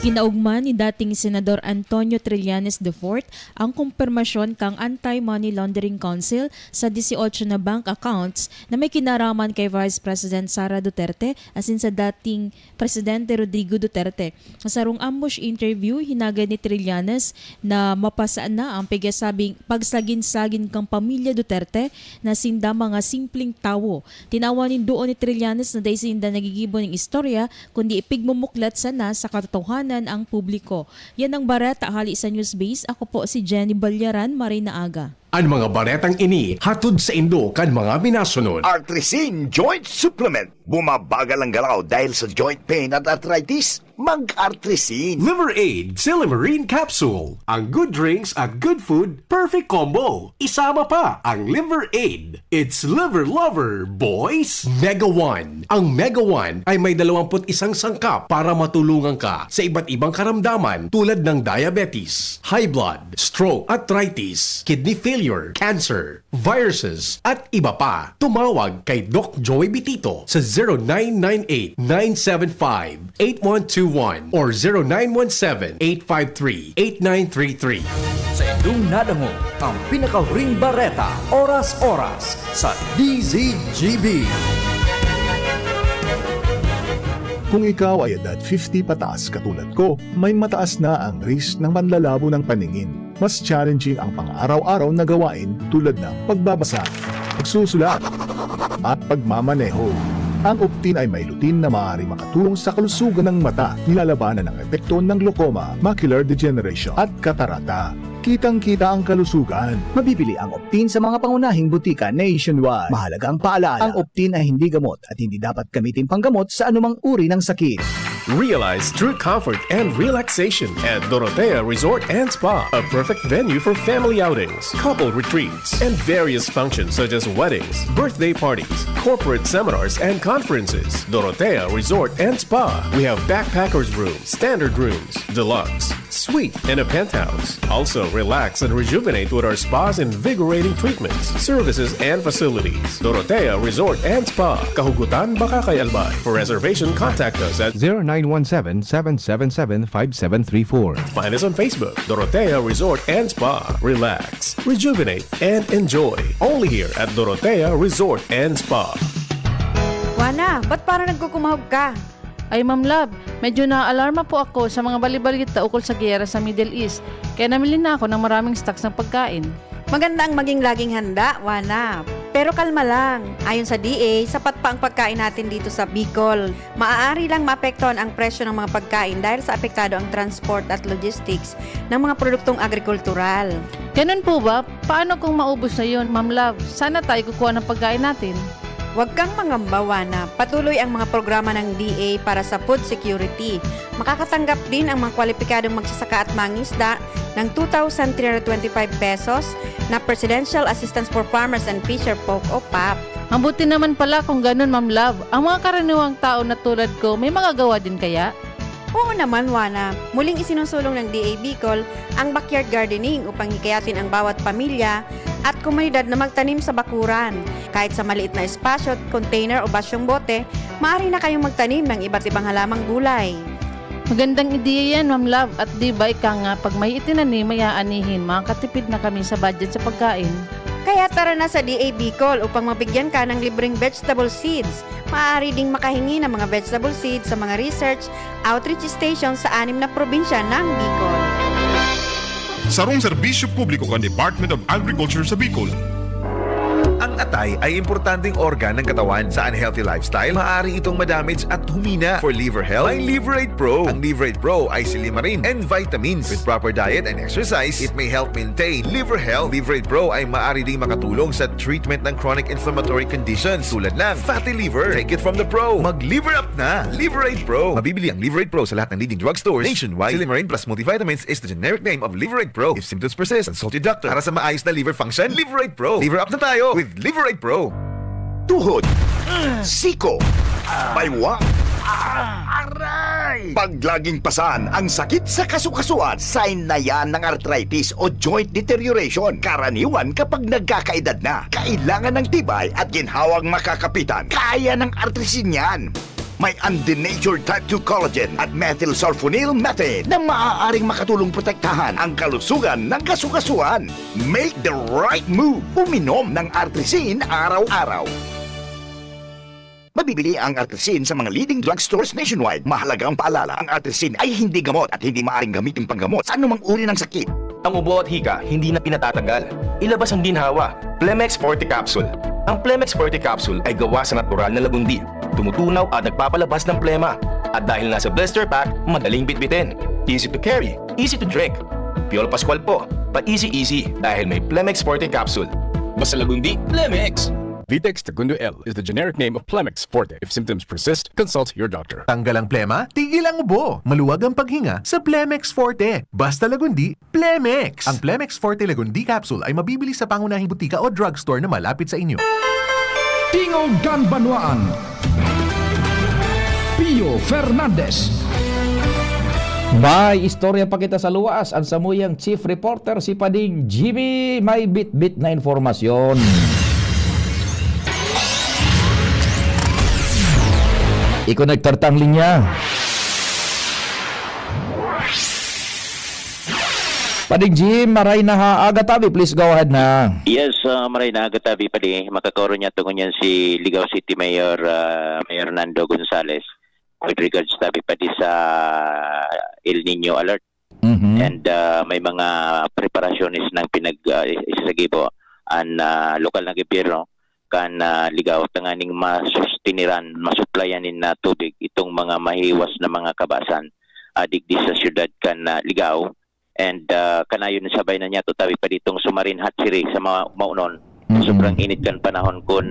Kinaogma ni dating Senador Antonio Trillanes the fourth ang kumpirmasyon kan Anti-Money Laundering Council sa dieciocho na bank accounts na may kinaraman kay Vice President Sara Duterte asin sa dating Presidente Rodrigo Duterte. Sa sarong ambush interview, hinagad ni Trillanes na mapasa na ang pigasabing pagsagin-sagin kan pamilya Duterte na sinda mga simpleng tawo. Tinawan nin duon ni Trillanes na dai sinda nagigibo nin istorya, kundi ipigmumuklat sana sa katotohanan ang publiko. Yan ang bareta hali sa Newsbase. Ako po si Jenny Ballaran. Maray na aga. An mga baretang ini hatod saindo kan mga minasunod. Artrisin Joint Supplement. Bumabagal ang galaw dahil sa joint pain at arthritis? Mag-Artrisin. Liver Aid, Silymarin Capsule. Ang good drinks at good food, perfect combo. Isama pa ang Liver Aid. It's Liver Lover, boys! Mega One. Ang Mega One ay may dalawampu't isang sangkap para matulungan ka sa iba't ibang karamdaman tulad ng diabetes, high blood, stroke, arthritis, kidney failure, cancer, viruses, at iba pa. Tumawag kay Doc Joey Bitito sa zero nine nine eight, nine seven five, eight one two one or zero nine one seven, eight five three, eight nine three three. Sa indong nadangog ang pinakahuring bareta, oras-oras, sa D Z G B. Kung ikaw ay edad fifty pataas katulad ko, may mataas na ang risk ng panlalabo ng paningin. Mas challenging ang pang-araw-araw na gawain tulad ng pagbabasa, pagsusulat, at pagmamaneho. Ang Optin ay may lutein na maaaring makatulong sa kalusugan ng mata, nilalabanan ang epekto ng glaucoma, macular degeneration, at katarata. Kitang-kita ang kalusugan. Mabibili ang Optin sa mga pangunahing butika nationwide. Mahalagang paalaala, ang Optin ay hindi gamot at hindi dapat gamitin panggamot sa anumang uri ng sakit. Realize true comfort and relaxation at Dorotea Resort and Spa, a perfect venue for family outings, couple retreats, and various functions such as weddings, birthday parties, corporate seminars, and conferences. Dorotea Resort and Spa. We have backpackers room, standard rooms, deluxe, suite, and a penthouse. Also, relax and rejuvenate with our spa's invigorating treatments, services, and facilities. Dorotea Resort and Spa, Kahugutan, Bacacay, Albay. For reservation, contact us at zero nine one seven, seven seven seven, five seven three four. Find us on Facebook, Dorotea Resort and Spa. Relax, rejuvenate, and enjoy. Only here at Dorotea Resort and Spa. Wana, ba't parang nagkukumahog ka? Ay, Ma'am Love, medyo naaalarma po ako sa mga bali-balita ukol sa giyera sa Middle East, kaya namili na ako ng maraming stocks ng pagkain. Maganda ang maging laging handa, Wana. Pero kalma lang. Ayon sa D A, sapat pa ang pagkain natin dito sa Bicol. Maaari lang maapektuhan ang presyo ng mga pagkain dahil sa apektado ang transport at logistics ng mga produktong agrikultural. Ganun po ba? Paano kung maubos na yun, Ma'am Love? Saan na tayo kukuha ng pagkain natin? Huwag kang mangamba, Wana. Patuloy ang mga programa ng D A para sa food security. Makakatanggap din ang mga kwalipikadong magsasaka at mangisda ng two thousand three hundred twenty-five pesos na Presidential Assistance for Farmers and Fisher Folk o pap. Mabuti naman pala kung ganun, Ma'am Love. Ang mga karaniwang tao na tulad ko, may magagawa din kaya? Oo naman, Wana. Muling isinusulong ng D A Bicol ang backyard gardening upang hikayatin ang bawat pamilya at komunidad na magtanim sa bakuran. Kahit sa maliit na espasyo, container o basyong bote, maaari na kayong magtanim ng iba't ibang halamang gulay. Magandang ideya yan, Ma'am Love. At di ba ika nga, pag may itinanim, may aanihin, makakatipid na kami sa budget sa pagkain. Kaya tara na sa D A Bicol upang mabigyan ka ng libreng vegetable seeds. Maaari ding makahingi ng mga vegetable seeds sa mga research outreach station sa anim na probinsya ng Bicol. Sarong serbisyo publiko kan Department of Agriculture sa Bicol. Ang atay ay importanteng organ ng katawan. Sa unhealthy lifestyle, maaari itong madamage at humina. For liver health, may Liver Aid Pro. Ang Liver Aid Pro ay silimarin and vitamins. With proper diet and exercise, it may help maintain liver health. Liver Aid Pro ay maaari ding makatulong sa treatment ng chronic inflammatory conditions tulad ng fatty liver. Take it from the pro. Mag-Liver Up na! Liver Aid Pro. Mabibili ang Liver Aid Pro sa lahat ng leading drugstores nationwide. Silimarin plus multivitamins is the generic name of Liver Aid Pro. If symptoms persist, consult your doctor. Para sa maayos na liver function, Liver Aid Pro. Liver Up na tayo with Liver Aid Pro. Tuhod, siko, baywa, aray! Pag laging pasan ang sakit sa kasukasuan, sign na yan ng arthritis o joint deterioration. Karaniwan kapag nagkakaedad na, kailangan ng tibay at ginhawang makakapitan. Kaya ng Artrisin yan. May undenatured type two collagen at methylsulfonyl methane na maaaring makatulong protektahan ang kalusugan ng kasukasuan. Make the right move. Uminom ng Artrisin araw-araw. Mabibili ang Artrisin sa mga leading drugstores nationwide. Mahalagang paalala, ang Artrisin ay hindi gamot at hindi maaaring gamitin panggamot sa anumang uri ng sakit. Ang ubo at hika, hindi na pinatatagal. Ilabas ang ginhawa. Plemex Forte Capsule. Ang Plemex Forte Capsule ay gawa sa natural na lagundi. Tumutunaw at nagpapalabas ng plema. At dahil nasa blister pack, madaling bitbitin. Easy to carry, easy to drink. Piolo Pascual po, pa-easy-easy dahil may Plemex Forte Capsule. Basta lagundi, Plemex! Vitex Segundo L is the generic name of Plemex Forte. If symptoms persist, consult your doctor. Tanggal ang plema, tigil ang ubo. Maluwag ang paghinga sa Plemex Forte. Basta lagundi, Plemex! Ang Plemex Forte Lagundi Capsule ay mabibili sa pangunahing butika o drugstore na malapit sa inyo. Tingog kan Banwaan. Pio Fernandez. May istorya pa kita sa luwas. Ang samuyang chief reporter, si Pading Jimmy, may bitbit na informasyon. I-connect ta ang linya. Pading Jim, maray na ha, aga tabi, please go ahead na. Yes, ah, maray na aga tabi, Padi. Makakaoro niya tungo niyan si Ligao City Mayor, ah, Mayor Nando Gonzales with regards tabi, Padi, sa El Nino alert. Mhm. And, ah, may mga preparasyones nang pinag, ah, isasagibo an, ah, lokal na gobyerno kan, ah, Ligao tanganing masustiniran, masuplayan nin, ah, tubig itong mga mahiwas na mga kabasan, ah, digdi sa siyudad kan, ah, Ligao. And, ah, kanayon sabay na niya tutawi pa ditong Submarine Hatchery sa mga maunon. Mm. Sobrang init kan panahon kun,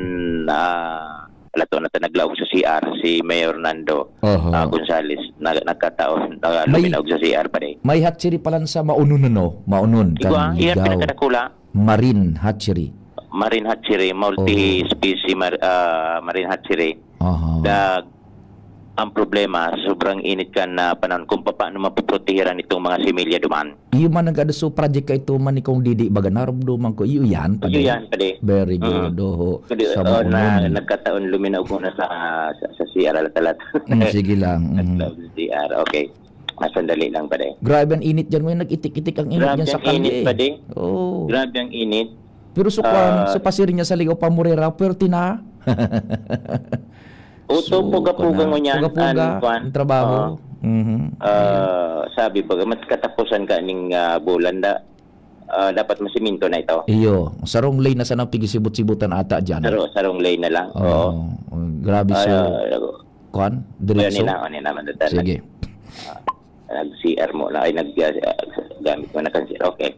ah, lato na ta naglaog sa C R si Mayor Nando, Oho. ah, Gonzales. Na, nagkataon, na May, luminaog sa C R pa rin. May hatchery pala sa Maunon, ano? Maunon, Igwa, kan iyan Ligao. Pinakadakula. Marine Hatchery. Marine Hatchery, multi-species mar-, ah, marine hatchery. Aha. Dag-, ang problema, sobrang init kan, ah, panahon, kung papaano mapoprotehiran itong mga similya duman. Iyo man nag-adaso project ka ito, man ikong didi, baga narumduman ko. Iyo yan, Padi. Iyo yan, Padi. Very good, Mm. oho. Padi, Sa oh, na, Maunon. Nagkataon, luminaw ko na sa, sa, sa C R alat-alat. Mm, sige lang. Mm. Naglaog sa C R, okay. Ah, sandali lang, Padi. Grabe ang init dyan ngayon. Nag-itik-itik ang init Grabe dyan sa ang init, kalye. Padi. Oo. Grabe ang init. Pero so, kwan, Ah. so pasiring niya sa Ligao pa Morera, pwerte na. Uto, So, puga-puga kwan na. ngunyan, Puga-puga, an, kwan. ang trabaho. Oo. Mhm. Ah, sabi baga, mas katapusan ka ning, ah, bulan da, ah, dapat masiminto na ito. Iyo, sarong lane na sanang pigisibot-sibutan ata dyan. Saro-, sarong lane na lang, Oo. oo. Grabe, so, Ah, kwan, Ayun, diretso? ina, ano naman, dada, Sige. nag-, ah, nag-C R mo na, ay, nag, ah, gamit mo na kan C R. Okay.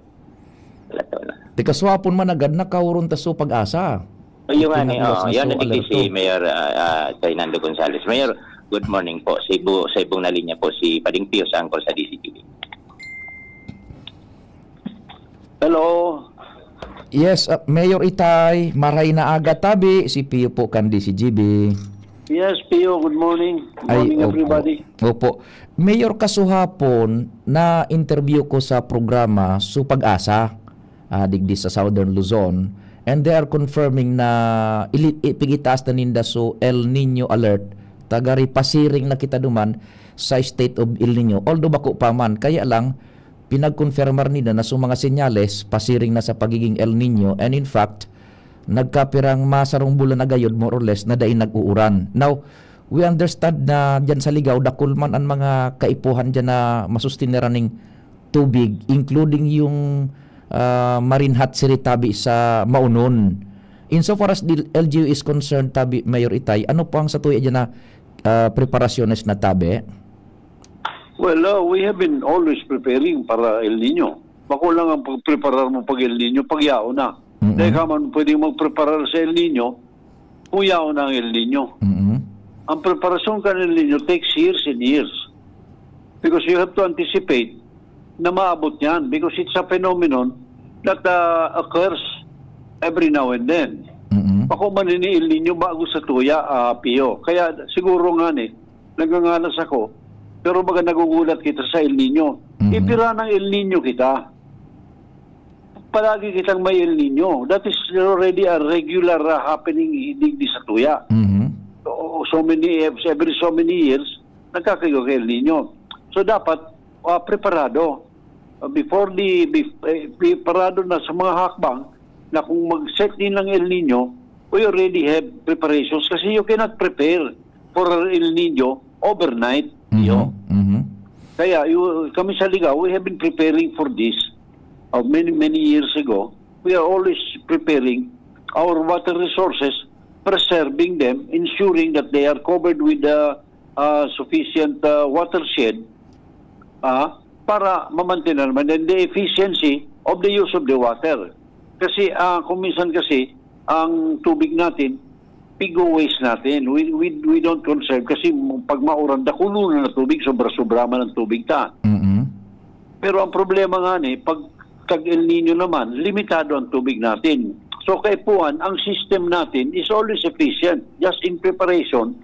Wala to na. Tika, swapon man agad, nakaurong ta so Pag-asa. Ayun nga Ito ni, na, oh, Boss, yan, so nandito si alerto. Mayor, ah, ah, Fernando Gonzales. Mayor, good morning po. Sa ibu-, sa ibong na linya po, si Pading Pio sa angkol sa D C T V. Hello. Yes, uh, Mayor Itay, maray na aga tabi, si Pio po kan D C G B. Yes, Pio, good morning. Good Ay, morning, opo. everybody. Opo. Mayor, kasuhapon, na-interview ko sa programa So Pag-asa, ah, digdi sa Southern Luzon, and they are confirming na ili-, ipigitaas na ninda so El Nino alert, tagari pasiring na kita duman sa state of El Nino. Although bako pa man, kaya lang, pinagkonfirmar ninda na so mga senyales pasiring na sa pagiging El Nino, and in fact, nagkapirang masarong bulan na gayod, more or less, na dai nag-uuran. Now, we understand na dyan sa Ligao, dakul man an mga kaipuhan dyan na masustiniran ning tubig, including yung, ah, marine hatchery tabi sa Maunon. Insofar as the L G U is concerned, tabi, Mayor Itay, ano po ang satuya dyan na, ah, preparasyones na tabi? Well, uh, we have been always preparing para El Nino. Bako lang ang pagpreparar mo pag El Nino, pag yaon na. Mm-mm. Dahil ka man pwedeng magpreparar sa El Nino, kung yaon na ang El Nino. Mm-mm. Ang preparasyon kan El Nino takes years and years. Because you have to anticipate na maabot yan. Because it's a phenomenon that, uh, occurs every now and then. Mm-mm. Bako man ini El Nino bago sa tuya, ah, Pio. Kaya siguro nga ni, nangangalas ako, pero baga nagugulat kita sa El Nino. Mhm. Ipira ng El Nino kita. Palagi kitang may El Nino. That is already a regular, uh, happening digdi sa tuya. Mhm. Oo. so many, every so many years, nagkakayo kay El Nino. So dapat, ah, preparado. Ah, before the, bef- eh, preparado na sa mga hakbang na kung mag-set in ang El Nino, we already have preparations kasi you cannot prepare for El Nino overnight. Yo. Mhm. Kaya you, kami sa Ligao, we have been preparing for this uh, many, many years ago. We are always preparing our water resources, preserving them, ensuring that they are covered with the uh, sufficient uh, watershed uh, para mamantinan naman the efficiency of the use of the water. Kasi uh, kung minsan kasi, ang tubig natin, pigo-waste natin. We, we, we don't conserve kasi pag mauran, dakulo na na tubig, sobra-sobra man ang tubig ta. Mm-mm. Pero ang problema nga ni, pag tag El Nino naman, limitado ang tubig natin. So kaipuhan, ang system natin is always efficient. Just in preparation,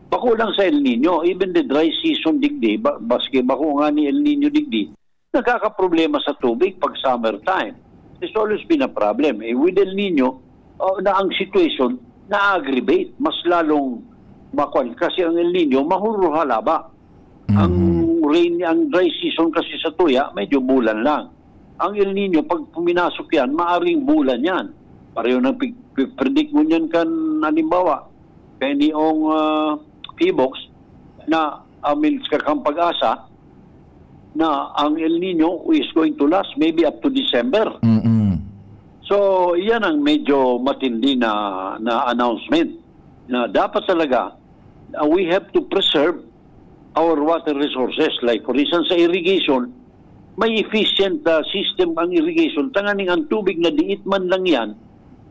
bako lang sa El Nino, even the dry season digdi, ba, baski bako nga ni El Nino digdi, nagkakaproblema sa tubig pag summertime. It's always been a problem. Eh, with El Nino, uh, na ang situation na-aggravate, mas lalong makwan. Kasi ang El Nino, mahurro halaba. Ang rain, ang dry season kasi sa tuya, medyo bulan lang. Ang El Nino, pag puminasok yan, maaring bulan yan. Pareho ng pig- pig- predict mo niyan kan, halimbawa, kay niong uh, Pibox na amil sa kang pag-asa na ang El Nino is going to last maybe up to December. Mm-mm. So, yan ang medyo matindi na, na announcement na dapat talaga uh, we have to preserve our water resources. Like for instance, sa irrigation, may efficient uh, system ang irrigation. Tanganing ang tubig na diit man lang yan,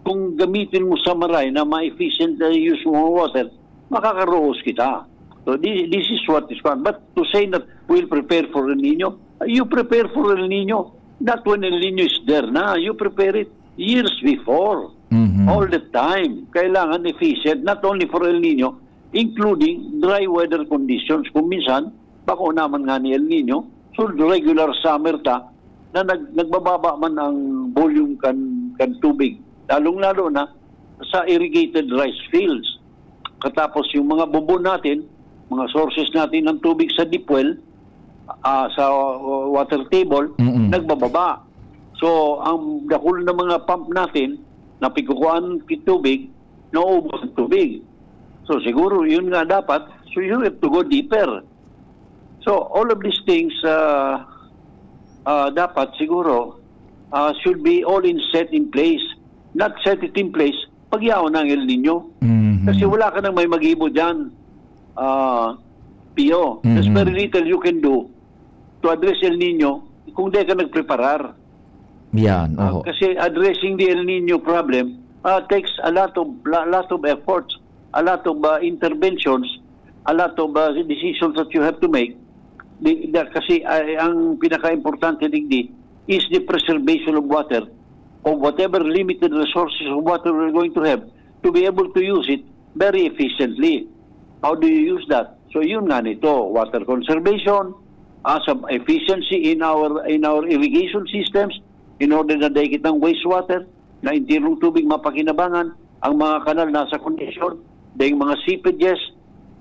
kung gamitin mo sa maray na ma-efficient na use mo ang water, makakaroos kita. So this, this is what is fun. But to say that we'll prepare for El Nino, you prepare for El Nino not when El Nino is there na. You prepare it years before. Mhm. All the time. Kailangan efficient, not only for El Nino, including dry weather conditions. Kung minsan, bako naman nga ni El Nino, so regular summer ta, na nag, nagbababa man ang volume kan, kan tubig. Lalong-lalo na sa irrigated rice fields. Katapos yung mga bubon natin, mga sources natin ng tubig sa deep well, ah, sa uh, water table, Mm-mm. nagbababa. So, ang dakul na mga pump natin na pigkukuhaan ki tubig, nauubos ang tubig. So, siguro yun nga dapat. So, you have to go deeper. So, all of these things uh, uh, dapat siguro uh, should be all in set in place. Not set it in place pag yaon ang El Nino. Mhm. Kasi wala ka nang may magibo dyan. Ah, Pio, there's Mhm. very little you can do to address El Nino kung di ka nagpreparar. Yan, Ah, oho. Kasi addressing the El Nino problem uh, takes a lot of la- lot of efforts, a lot of uh, interventions, a lot of uh, decisions that you have to make. Di, da, kasi uh, ang pinaka-importante digdi is the preservation of water, of whatever limited resources of water we're going to have, to be able to use it very efficiently. How do you use that? So yun nga nito, water conservation, uh, some efficiency in our in our irrigation systems in order na dahil kitang wastewater na intirong tubig mapakinabangan, ang mga kanal nasa kondisyon, dahil mga seepages,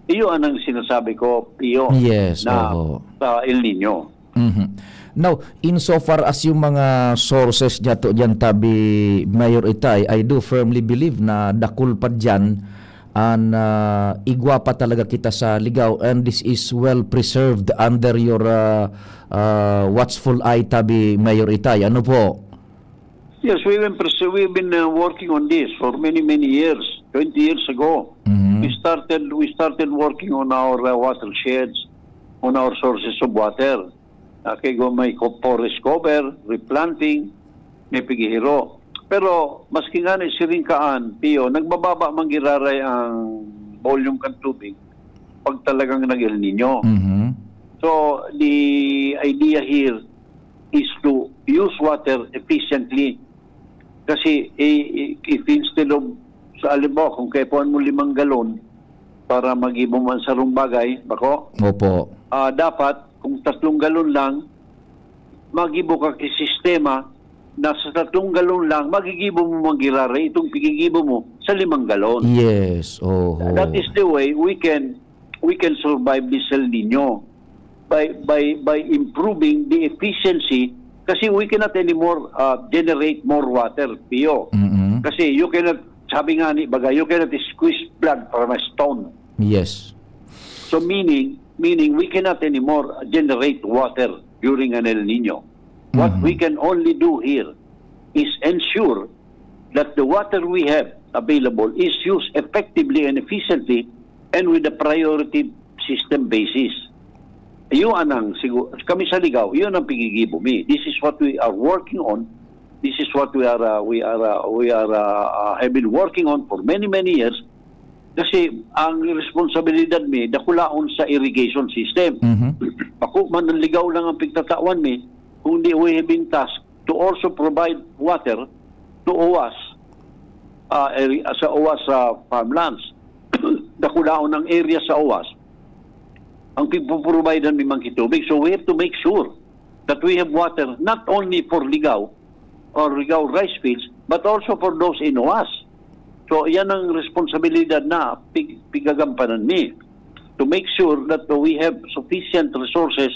iyo ang sinasabi ko, Pio, Yes, na oho. sa El Nino. Mhm. Now, insofar as yung mga sources niya to diyan tabi Mayor Itay, I do firmly believe na dakul pa diyan an ah, igwa pa talaga kita sa Ligao, and this is well preserved under your ah, ah, watchful eye tabi Mayor Itay. Ano po? Yes, we've been pers- we've been uh, working on this for many many years. Twenty years ago, Mhm. we started we started working on our uh, watersheds, on our sources of water. Uh, kay go may co- forest cover, replanting, may pigihiro. Pero maski nga ni siring kaan, Pio, nagbababa man giraray ang volume kan tubig pag talagang nag-El Nino. Mhm. So, the idea here is to use water efficiently. Kasi i- i- if instead of, sa halimbawa, kung kaipuhan mo limang galon para magibo man sarong bagay, bako, Opo. ah, dapat kung tatlong galon lang, magibo ka ki sistema na sa tatlong galon lang, magigibo mo man giraray itong pigigibo mo sa limang galon. Yes, oho. That is the way we can we can survive this El Nino by by by improving the efficiency, kasi we cannot anymore uh, generate more water, Pio. Mm-mm. Kasi you cannot, sabi nga ni baga, you cannot squeeze blood from a stone. Yes. So meaning meaning we cannot anymore generate water during an El Nino. What Mhm. we can only do here is ensure that the water we have available is used effectively and efficiently and with a priority system basis. Iyo anang sigu- kami sa Ligaw, iyon ang pigigibo mi. This is what we are working on. This is what we are uh, we are uh, we are uh, uh, have been working on for many many years. Kasi ang responsibilidad mi dakulaon sa irrigation system. Mhm. Bako man ang Ligaw lang ang pigtatawan mi, kundi we have been tasked to also provide water to OWAS, uh, area, sa OWAS uh, farmlands. Dakulaon ang area sa OWAS ang pigpuprovidean mi man kitubig. So we have to make sure that we have water not only for Ligaw or Ligaw rice fields, but also for those in OWAS. So yan ang responsibilidad na pig- pigagampanan mi to make sure that we have sufficient resources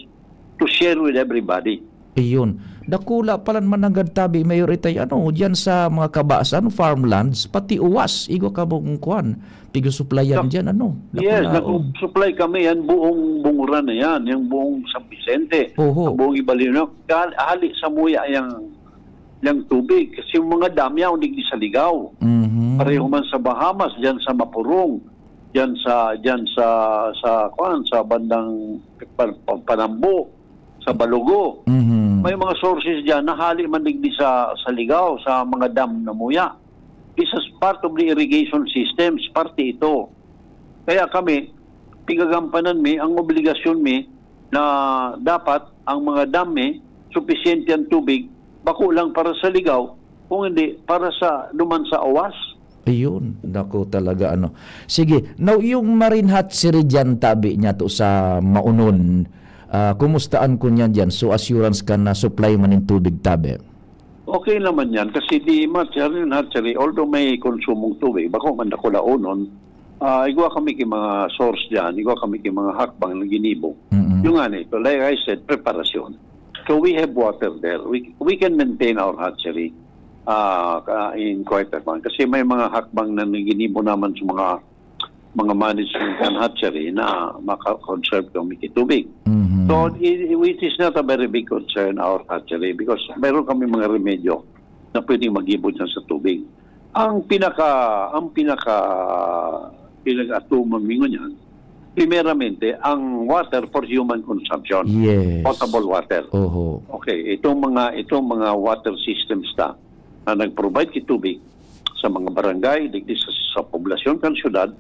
to share with everybody. Iyon. Dakula palan mananggad tabi, Mayor Itay, ano, diyan sa mga kabasan, farmlands, pati uwas, igwa ka mong kuan, pigsusuplayan Dak- diyan, ano. Yes, Dakula, oh. nag-supply kami yan, buong Bunguran na yan, yung buong San Vicente, Oho. ang buong Ibalino. Hal- Hali sa muya yang yang tubig kasi yung mga dam yaw digdi sa Ligaw. Mhm. Pareho man sa Bahamas, diyan sa Mapurong, diyan sa diyan sa sa kuan, sa bandang Pa- Pa- Panambo, sa Balugo. Mhm. May mga sources diyan na hali man digdi sa sa Ligaw, sa mga dam na muya. This is part of the irrigation systems, parte ito. Kaya kami, pigagampanan mi ang obligasyon mi na dapat ang mga dam mi, supisyente ang tubig, bako lang para sa Ligaw, kung hindi para sa duman sa OWAS. Ayun, nako talaga, ano. Sige, now yung marine hatchery dyan, tabi niya to sa Maunon, ah, kumustaan ko niya dyan? So assurance ka na supply man yung tubig, tabi? Okay naman yan kasi di marine hatchery, although may konsumong tubig, bako man dakulaonon, ah, igwa kami ki mga source dyan, igwa kami ki mga hakbang na ginibo. Mm-mm. Yung nga nito, like I said, preparasyon. So we have water there. We we can maintain our hatchery uh, in quite a fun. Kasi may mga hakbang na ginibo naman sa mga mga management and hatchery na maka-conserve kami kitubig. Mhm. So it, it is not a very big concern our hatchery because meron kami mga remedyo na pwedeng mag-ibo dyan sa tubig. Ang pinaka ang pinaka pinag-atuman mi ngunyan, primeramente ang water for human consumption. Yes. Potable water. Oho. Okay, itong mga itong mga water systems ta na nag-provide ki tubig sa mga barangay, digdi sa, sa poblasyon kan syudad,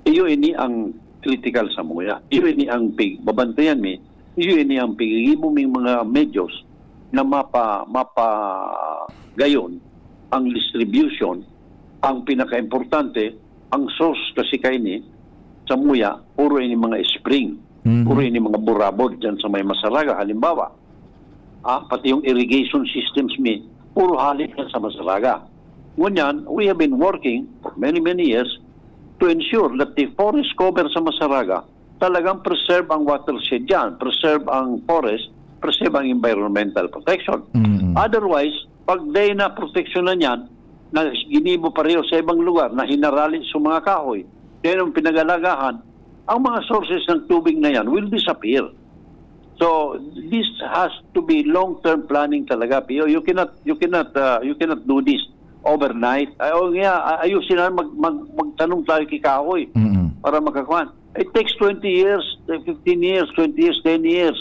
iyo ini ang critical sa muya. Iyo ini ang pig babantayan mi. Iyo ini ang pigigibo ming mga medios na mapa mapa gayon ang distribution. Ang pinakaimportante, ang source kasi kaini sa muya, puro ini mga spring, Mhm. puro ini mga burabod dyan sa may Masaraga, halimbawa. Ah, pati yung irrigation systems mi, puro hali yan sa Masaraga. Ngunyan, we have been working for many, many years to ensure that the forest cover sa Masaraga talagang preserve ang watershed dyan, preserve ang forest, preserve ang environmental protection. Mm-mm. Otherwise, pag day na protection na niyan, na ginibo pareho sa ibang lugar na hinarali sa mga kahoy, yan ang pinagalagahan, ang mga sources ng tubig na yan will disappear. So, this has to be long-term planning talaga, Pio. You cannot, you cannot, uh, you cannot do this overnight. Ay, o nga, ayusin na, mag, mag, magtanom tayo kikahoy Mm-mm. para makakuan. It takes twenty years, fifteen years, twenty years, ten years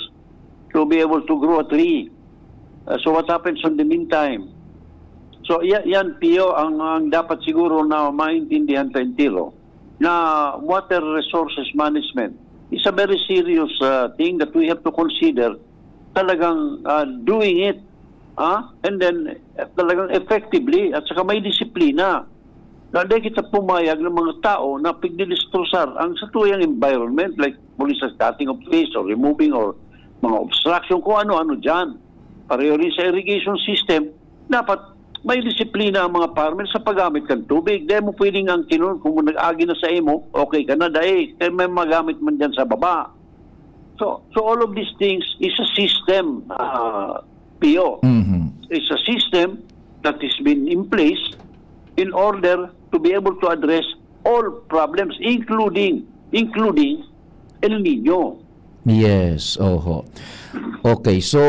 to be able to grow a tree. Uh, so what happens in the meantime? So ya- yan, Pio, ang, ang dapat siguro na maintindihan ta entero na water resources management is a very serious uh, thing that we have to consider talagang uh, doing it, ah, and then uh, talagang effectively at saka may disiplina. Na di kita pumayag ng mga tao na pigdidestrosar ang satuyang environment, like police cutting of trees or removing or mga obstruction, kung ano-ano dyan. Pareho rin sa irrigation system, dapat May disiplina ang mga farmer sa paggamit kan tubig. Dai mo pwedeng angkinon kung nag-agi na sa imo, okay ka na, dai. Kaya may magamit man dyan sa baba. So, so all of these things is a system, uh, Pio. Mhm. It's a system that has been in place in order to be able to address all problems, including including El Nino. Yes, oho. Okay, so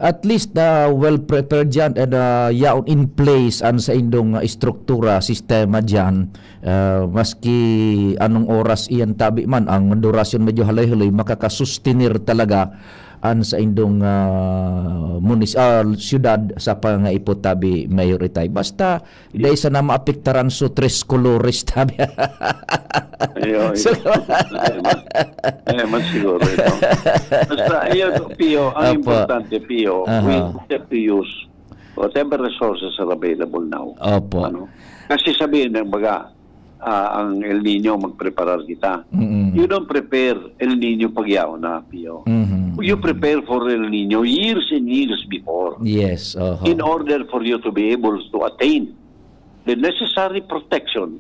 at least uh, well prepared yan and uh, yaon in place an sa indong uh, estruktura, sistema dyan. Uh, maski anong oras iyan tabi man, ang durasyon medyo haloy-haloy, makakasustenir talaga an sa indong uh, munis uh, syudad sa pangaipot tabi, Mayor Itay. Basta dai sana maapektaran so tres colores tabi. Ayun. So, Eh, mas, eh, mas siguro ito. Basta, ayun, Pio, ang Apo. Importante, Pio, Aha. We have to use whatever resources are available now. Opo. Ano? Kasi sabihin ng baga, ah, ang El Nino, magpreparar kita. Mm-mm. You don't prepare El Nino pag yaon na, Pio. Mhm. You prepare for El Nino years and years before Yes, oho. in order for you to be able to attain the necessary protection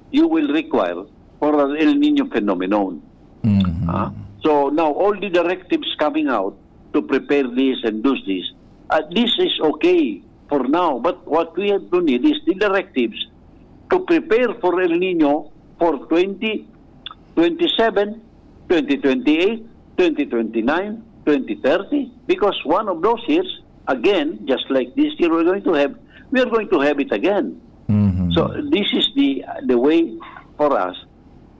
you will require for an El Nino phenomenon. Mhm. Ah? So now all the directives coming out to prepare this and do this, uh, this is okay for now. But what we have to need is the directives to prepare for El Nino for twenty twenty-seven, twenty twenty-eight, twenty twenty-nine, twenty thirty, because one of those years, again, just like this year, we're going to have, we are going to have it again. Mhm. So this is the the way for us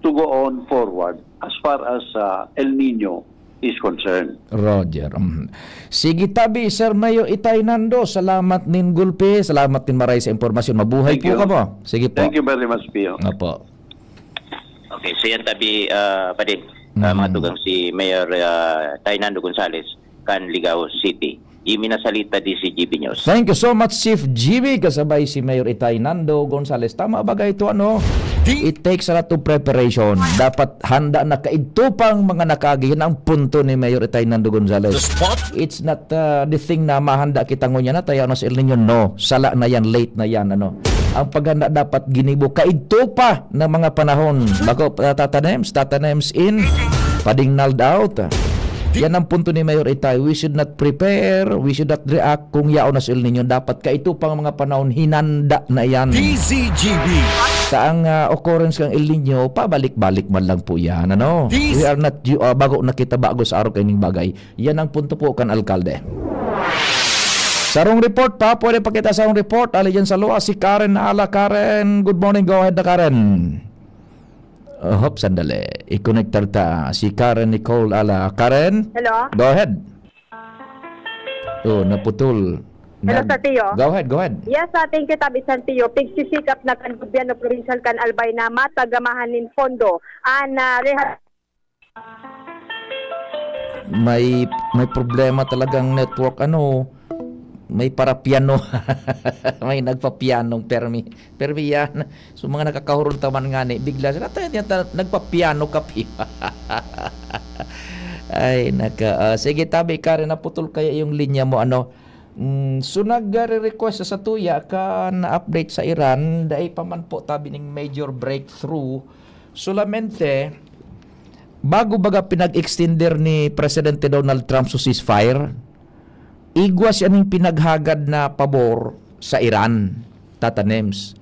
to go on forward as far as uh, El Nino is concerned. Roger. Mhm. Sige tabi, Sir Mayor Itay Nando, salamat nin gulpi, salamat nin maray sa impormasyon. Mabuhay Thank po you. kamo. Sige po. Thank you very much, Pio. Opo. Okay, so yan tabi, ah, Padin. Ah, Mhm. mga tugang si Mayor ah, Tainando Gonzales kan Ligao City. Jimmy Nasalita, D C G B News. Thank you so much, Chief G B, kasabay si Mayor Itay Nando Gonzales. Tama bagay ito, ano? It takes a lot of preparation. Dapat handa na kaidto pang mga nakaagi. Yun ang punto ni Mayor Itay Nando Gonzales. The spot? It's not uh, the thing na mahanda kita ngunyan na tayo na sa El Nino. No, sala na yan, late na yan. Ano? Ang paghanda dapat ginibo kaidto pa na mga panahon. Bago tatanems, tatanems in, pading nulled out. Yan ang punto ni Mayor Itay. We should not prepare, we should not react kung yaon na sa El Nino. Dapat kaito pang mga panahon, hinanda na yan. D Z G B. Sa ang ah, occurrence kang El Nino, pabalik-balik man lang po yan. Ano? This- We are not, you, ah, bago na kita bago sa araw kaining bagay. Yan ang punto po kan alkalde. Sarong report pa, pwede pakita sarong report. Ali dyan sa Lua, si Karen na ala. Karen, good morning. Go ahead na, Karen. Oh, hop, sandali. I-connectar ta si Karen Nicole ala. Karen? Hello? Go ahead. Oh, naputol. Hello, Nag- Sir Tio. Go ahead, go ahead. Yes, sa ating kitab isan Tio, pigsisikap na kan gobyerno probinsyal kan Albay na matagamahan nin pondo. An ah, rehab- May may problema talagang network, ano, may parapiano. May nagpapianong permi. Permi yan. So mga nakakahurol taman nga ni, bigla sila, "Tayo, tayo, tayo, nagpapiano kapi." Ay, naka, ah, sige, tabi, Karen, naputol kaya yung linya mo, ano. Mm, so nagre-request sa tuya ka na update sa Iran, dai pa man po tabi ning major breakthrough. Solamente, bago baga pinag-extender ni Presidente Donald Trump sa ceasefire, igwa siya ning pinaghagad na pabor sa Iran, Tata Nems.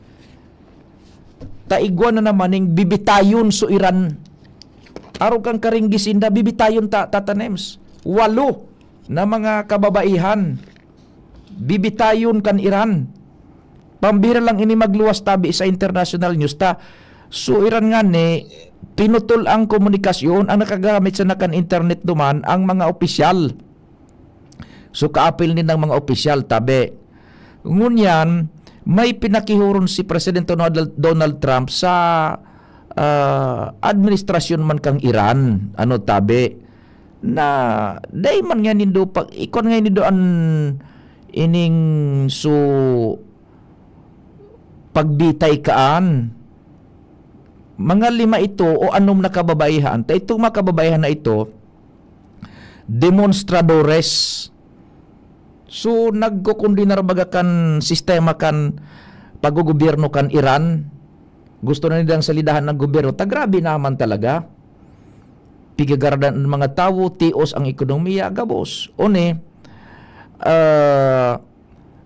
Ta igwa na naman ning bibitayon sa Iran. Arog kang karinggi sinda, bibitayon ta, Tata Nems. Walo na mga kababaihan bibitayon kan Iran. Pambira lang ini magluwas tabi sa international news ta. So Iran nga ni pinutol ang komunikasyon, ang nakagamit sa nakan internet duman ang mga opisyal. So kaapil ni ng mga opisyal tabi. Ngunyan, may pinakihuron si Presidente Donald, Donald Trump sa ah, administrasyon man kang Iran, ano tabi, na dai man nga nindo pag ikon nga nindo an ining su pagbitay kaan mga lima ito o anom na kababaihan. Ta itong mga kababaihan na ito, demonstradores. So, nagkokondenar baga kan sistema kan paggogobyerno kan Iran. Gusto na nilang salidahan ng gobyerno. Ta grabe naman talaga. Pigagaradan ang mga tawo, tios ang ekonomiya, gabos. Oni, ah,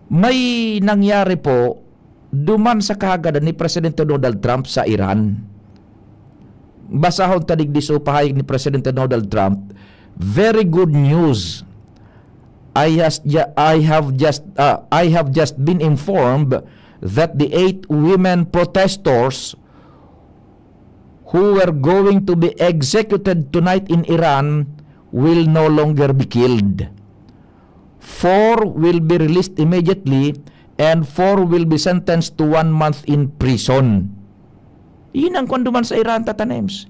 may nangyari po duman sa kahagadan ni Presidente Donald Trump sa Iran. Basahon ta digdi so pahayag ni Presidente Donald Trump, "Very good news. I has ju- I have just, ah, I have just been informed that the eight women protesters who were going to be executed tonight in Iran will no longer be killed. Four will be released immediately and four will be sentenced to one month in prison." Iyan ang kwan duman sa Iran, Tata Nems.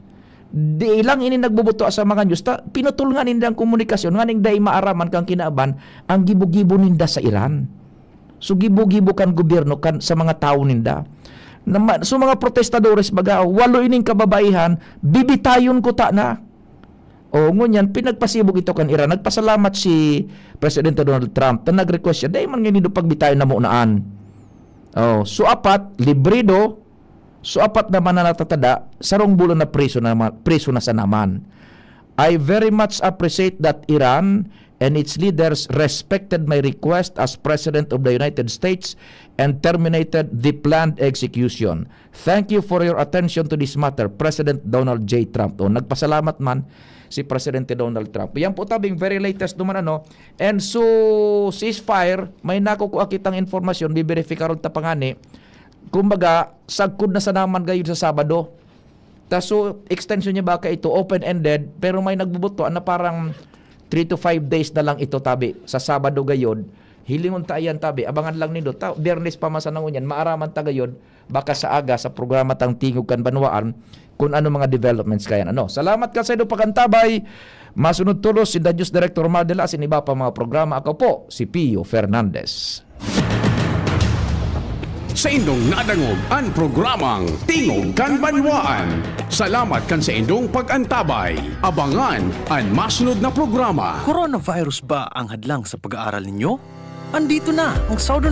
Di lang ini nagbubuto sa mga news, ta, pinutol nga ninda ang komunikasyon, nganing dai maaraman kan kinaban ang gibo-gibo ninda sa Iran. So, gibo-gibo kan gobyerno kan, sa mga tawo ninda. Na ma-, so, mga protestadores, baga, walo ining kababaihan, bibitayon ko ta na. O, ngunyan, pinagpasibog ito kan Iran. Nagpasalamat si Presidente Donald Trump na nag-request siya, "Dai man nga nindo pagbitayon na munaan." O, so, apat, libre do. So, apat naman na natatada, sarong bulan na preso na ma-, preso na sa naman. "I very much appreciate that Iran and its leaders respected my request as President of the United States and terminated the planned execution. Thank you for your attention to this matter, President Donald J. Trump." O, nagpasalamat man si Presidente Donald Trump. Yan po tabing very latest naman, ano. And so, ceasefire, may nakukuha kitang informasyon, biberifikaron ta pa ngani. Kumbaga, sagkod na sa naman gayud sa Sabado. Ta so, extension niya baka ito, open-ended, pero may nagbubuto na parang three to five days na lang ito, tabi. Sa Sabado gayod, hilingon ta iyan, tabi. Abangan lang nindo. Ta, Biyernes pa man sa nangunyan, maaraman ta gayod, baka sa aga, sa programa tang Tingog kan Banwaan, kung ano mga developments kayan. Ano, salamat ka sa inyong pagantabay. Masunod tulos si The News Director Romar de la, sin iba pa mga programa. Ako po, si Pio Fernandez. Saindong nadangog an programang Tingog kan Banwaan. Salamat kan saindong pag-antabay. Abangan an masunod na programa. Coronavirus ba ang hadlang sa pag-aaral ninyo? Andito na ang Southern